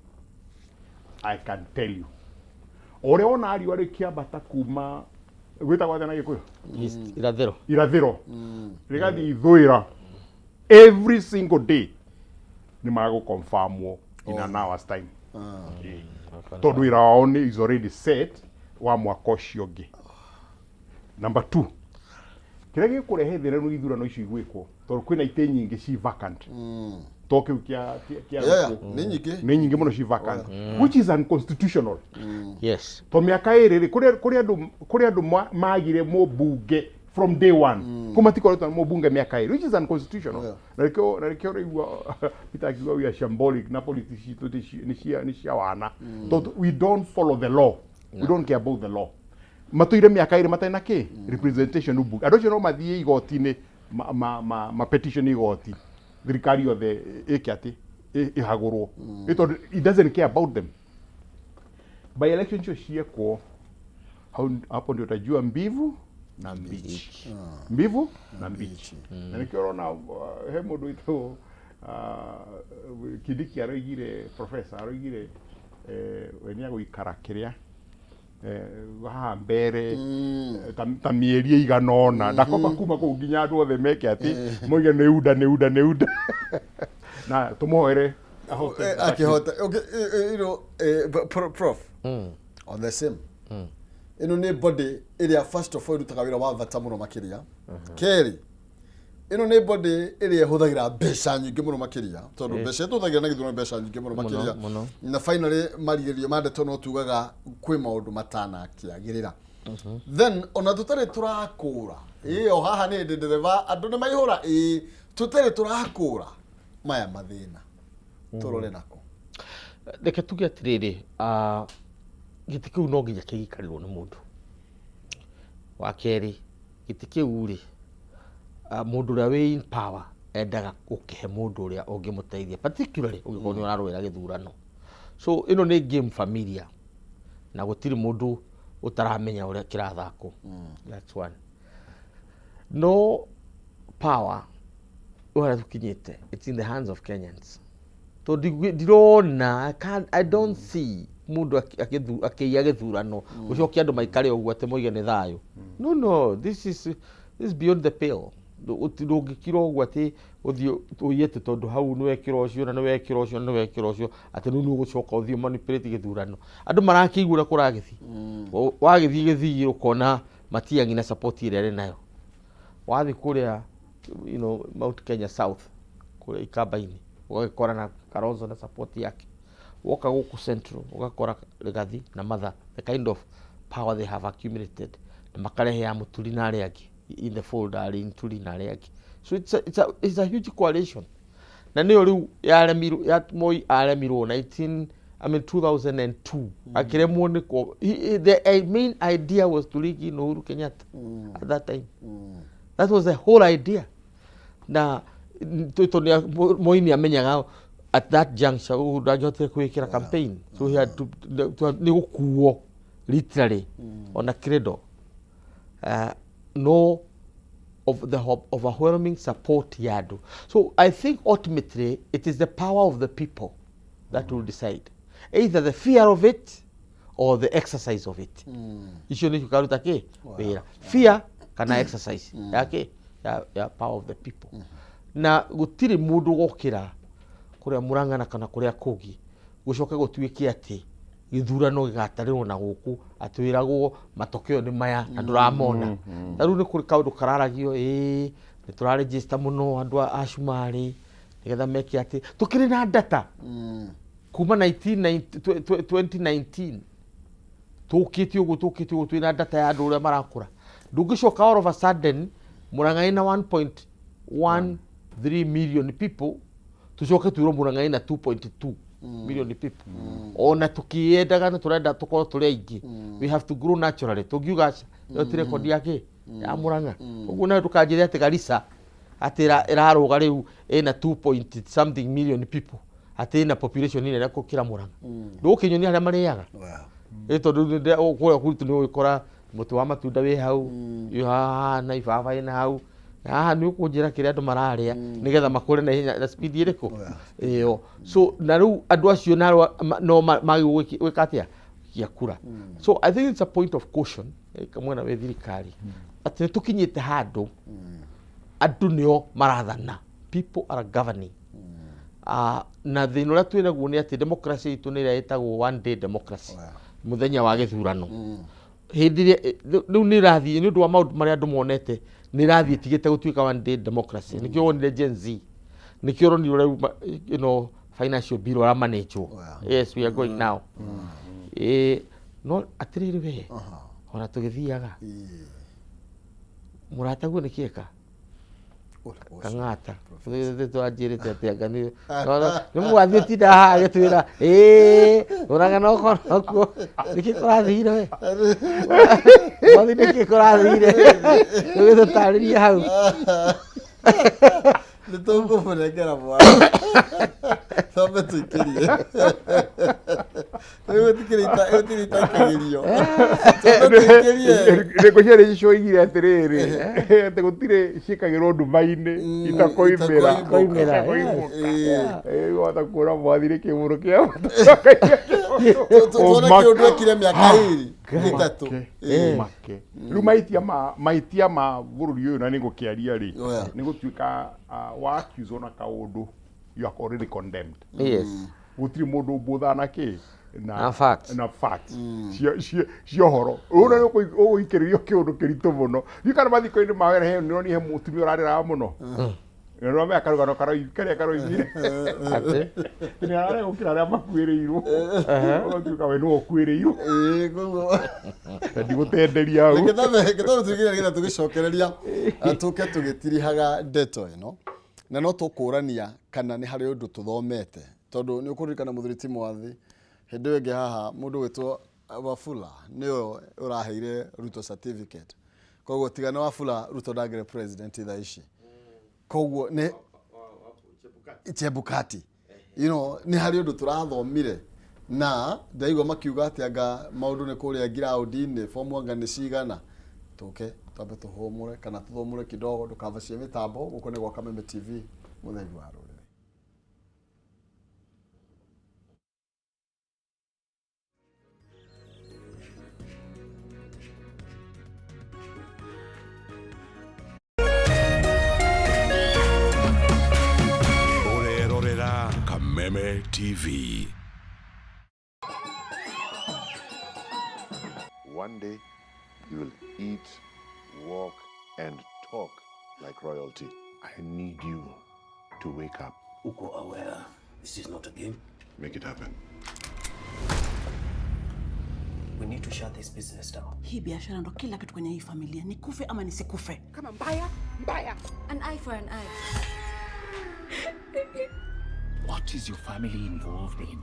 I can tell you, ũrĩa wona riũa rĩkĩambata kuma gwĩtagwo atĩa na Gĩkũyũ? East, irathĩro. Irathĩro rĩgathiĩ ithũĩra, every single day nĩ magũconfirmwo in an hour's time. Ĩĩ. Tondũ wĩra wao nĩ is already set wa mwaka ũcio ũngĩ. Number two, kĩrĩa gĩkũrehe thĩna nĩ ithurano icio igwĩkwo, tondũ kwĩna itĩ nyingĩ ci vacant, to kĩu kĩa Ruto. Nĩ nyingĩ. Nĩ nyingĩ mũno ci vacant, which is unconstitutional. To mĩaka 2 rĩ, kũrĩ andũ magire mũmbunge from day one, kũ matikoretwo na mũmbunge mĩaka 2, which is unconstitutional. Na nĩkĩo ũraigua Peter akiuga we are shambolic na politics citũ nĩ cia wana, tondũ we don't follow the law, we don't care about the law. Matũire mĩaka 2 matarĩ na kĩ representation mbunge. Andũ acio no mathiĩ igoti-inĩ, ma petition igoti, thirikari yothe ĩke atĩ ĩhagũrwo. Ĩ tondũ it doesn't care about them. By election icio ciekwo hau, hapo ndio utajua mbivu na mbichi, mbivu na mbichi. Na nĩkĩo ũrona he mũndũ wĩtagwo Kindiki aroigire, professor aroigire, we nĩ agũikara kĩrĩa haha mbere ta mĩeri ĩigana ũna, ndakomba kuma kũu nginya andũ othe meke atĩ moige nĩ UDA, nĩ UDA, nĩ UDA, na tũmũhoere ahote. Akĩhota. Okay, prof, on the same, ĩno nĩ body ĩrĩa first of all ĩrutaga wĩra wa bata mũno makĩria. Kerĩ, ĩno nĩ body ĩrĩa ĩhũthagĩra mbeca nyingĩ mũno makĩria, tondũ mbeca ĩtũhũthagĩra na gĩthurano, mbeca nyingĩ mũno makĩria. Mũno. Na finally, marigĩrĩrio ma ndeto no tugaga kwĩ maũndũ matanakĩagĩrĩra. Then ona tũtarĩ tũrakũra ĩyo haha nĩ hĩndĩ ndereba andũ nĩ maihũra, ĩĩ, tũtarĩ tũrakũra maya mathĩna tũrore nako. Reke tuge atĩrĩrĩ, gĩtĩ kĩu no nginya kĩgĩikarĩrwo nĩ mũndũ wa kerĩ. Gĩtĩ kĩu rĩ, mũndũ ũrĩa wĩ in power endaga gũkĩhe mũndũ ũrĩa ũngĩmũteithia, particularly ũngĩkorwo nĩ ũrarũĩra gĩthurano. So ĩno nĩ game familiar na gũtirĩ mũndũ ũtaramenya ũrĩa kĩrathakwo. That's one. No power, ũrĩa tũkinyĩte, it's in the hands of Kenyans. Tondũ ndirona, I can't, I don't see mũndũ akĩiya gĩthurano ũcoke andũ maikare ũguo atĩ moige nĩ thayũ. No, no, this is beyond the pale. Ndũngĩkira ũguo atĩ ũthiĩ ũiye atĩ tondũ hau nĩ wekĩra ũcio na nĩ wekĩra ũcio na nĩ wekĩra ũcio, atĩ rĩu nĩ ũgũcoka ũthiĩ manipulate gĩthurano. Andũ marakĩigua ũrĩa kũragĩthiĩ. Wagĩthiĩ gĩthii ũkona Matiang'i na support ĩrĩa arĩ nayo. Wathiĩ kũrĩa Mount Kenya South, kũrĩa Ikamba-inĩ, ũgagĩkora na Kalonzo na support yake. Woka gũkũ Central ũgakora Rigathi na Martha, the kind of power they have accumulated, na makarehe ya Mũturi na arĩa angĩ in the fold, arĩ Nturi na arĩa angĩ. So it's a huge coalition, na nĩyo rĩu yaremirwo ya Moi aremirwo 19, I mean 2002, akĩremwo nĩ ko the main idea was to rig in Uhuru Kenyatta at that time. That was the whole idea. Na tondũ Moi nĩ amenyaga at that juncture Uhuru ndangĩhotire kwĩkĩra campaign, so he had to nĩ gũkuo literally on a cradle. No of the overwhelming support ya andũ. So I think ultimately it is the power of the people that will decide either the fear of it or the exercise of it. Icio nĩcio karuta kĩ wĩra, fear kana exercise ya kĩ ya power of the people. Na gũtirĩ mũndũ gokĩra kũrĩa Mũrang'ana kana kũrĩa kũngĩ gũcoke gũtuĩke atĩ gĩthurano gĩgatarĩrwo na gũkũ atĩ wĩragwo matokeo nĩ maya na ndũramona. Ta rĩu nĩ kũrĩ kaũndũ kararagio, ĩĩ nĩ tũraregister mũno andũ a cumarĩ nĩgetha meke atĩ tũkĩrĩ na data kuma 1990 2019 tũkĩte ũguo, tũkĩte ũguo, twĩna data ya andũ ũrĩa marakũra. Ndũngĩcoka all of a sudden Mũrang'a ĩna 1.13 million people, tũcoke twĩrwo Mũrang'a ĩna 2.2 million people. Ona tũkĩendaga na tũrenda tũkorwo tũrĩ aingĩ, we have to grow naturally. Tũngiuga aca, ĩyo ti rekondi ya kĩ ya Mũrang'a. Ũguo nayo ndũkanjĩre atĩ Garissa atĩ ĩrarũga rĩu ĩna 2 point something million people, atĩ ĩna population nene gũkĩra Mũrang'a. Ndũgũkĩnyonia harĩa marĩaga. Ĩ tondũ kũrĩa gwitũ nĩ ũgũkora mũtĩ wa matunda wĩ hau, wĩ haha na ibaba ĩna hau haha, nĩ ũkũnjĩra kĩrĩa andũ mararĩa nĩgetha makũre na ihenya na speed ĩrĩkũ ĩyo. So na rĩu andũ acio narua no magĩrĩirwo gwĩka atĩa gĩa kura. So I think it's a point of caution, mwena wĩ thirikari, atĩ nĩ tũkinyĩte handũ andũ nĩo marathana, people are governing. Na thĩna ũrĩa twĩ naguo nĩ atĩ democracy itũ nĩ ĩrĩa ĩtagwo one day democracy, mũthenya wa gĩthurano. Hĩndĩ ĩrĩa rĩu nĩ ĩrathiĩ, nĩ ũndũ wa maũndũ marĩa andũ monete, nĩ ĩrathiĩ ĩtigĩte gũtuĩka one day democracy. Nĩkĩo wonire Gen Z, nĩkĩo ũronire ũrĩa financial bill ũramanĩjwo. Yes, we are going now. No atĩrĩrĩ we, ona tũgĩthiaga mũrataguo nĩ kĩeka Kang'ata twanjĩrĩte atĩ anga nĩ mũgathiĩ ũtinda haha agĩtwĩra ĩĩ ũraga no korwo kuo nĩkĩ kũrathire we mwathi, nĩkĩ kũrathire, ũgĩtũtarĩria hau. Nĩ tũkũmũnengera mwana twambe tũikĩrie rĩu, gũtikĩrĩ itaikagĩrio, twambe tũikĩrie. Ngwĩciria nĩ cioigire atĩrĩrĩ, atĩ gũtirĩ ciĩkagĩrwo nduma-inĩ itakoimĩra. Itakoimĩra. Itakoimũka. Wahota kuona mwathi nĩ kĩmũrũ kĩa Tuone kĩũndũ ekire mĩaka 2, 3. Make rĩu mahĩtia ma bũrũri ũyũ, na nĩ ngũkĩaria rĩ, nĩ gũtuĩka wa accuse na kaũndũ, you are already condemned. Gũtirĩ mũndũ ũmbũthaga na kĩ Na facts. Na facts cia ũhoro ũũ, na ũgũikĩrĩrio kĩũndũ kĩritũ mũno. Ndiũ kana mathiko-inĩ ma wĩra he nĩronire he mũtumia ũrarĩraga mũno, na nĩũramenya karũgano karĩa karoimire. Atĩ nĩ ararega gũkĩra arĩa makuĩrĩirwo, ũgatuĩka we nĩwe ũkuĩrĩirwo. Ĩĩ, koguo Na ndigũtenderia hau. Reke twambe tũigĩre nĩgetha tũgĩcokereria, tũke tũgĩtirihaga ndeto ĩno, na no tũkũrania kana nĩ harĩ ũndũ tũthomete, tondũ nĩ ũkũririkana mũthuri ti Mwathi hĩndĩ ĩyo ĩngĩ haha, mũndũ gwĩtwo Wafula nĩwe ũraheire Ruto certificate. Koguo tiga nĩ Wafula, Ruto ndangĩrĩ president thaa ici. Koguo nĩ Chebukati, nĩ harĩ ũndũ tũrathomire na ndaigua makiuga atĩ anga maũndũ nĩ kũrĩa ngiraũndi-inĩ, fomu anga nĩ cigana. Tũke twambe tũhũmũre kana tũthũmũre kidogo, ndũkavacie mĩtambo. Gũkũ nĩ gwa Kameme TV, mũtheri wa rũrĩrĩ. Ngware TV. One day, you will eat, walk, and talk like royalty. I need you to wake up. Uko aware this is not a game? Make it happen. We need to shut this business down. Hii biashara ndo kila kitu kwenye hii familia, nikufe ama nisikufe. Kama mbaya mbaya. An eye for an eye. What is your family involved in?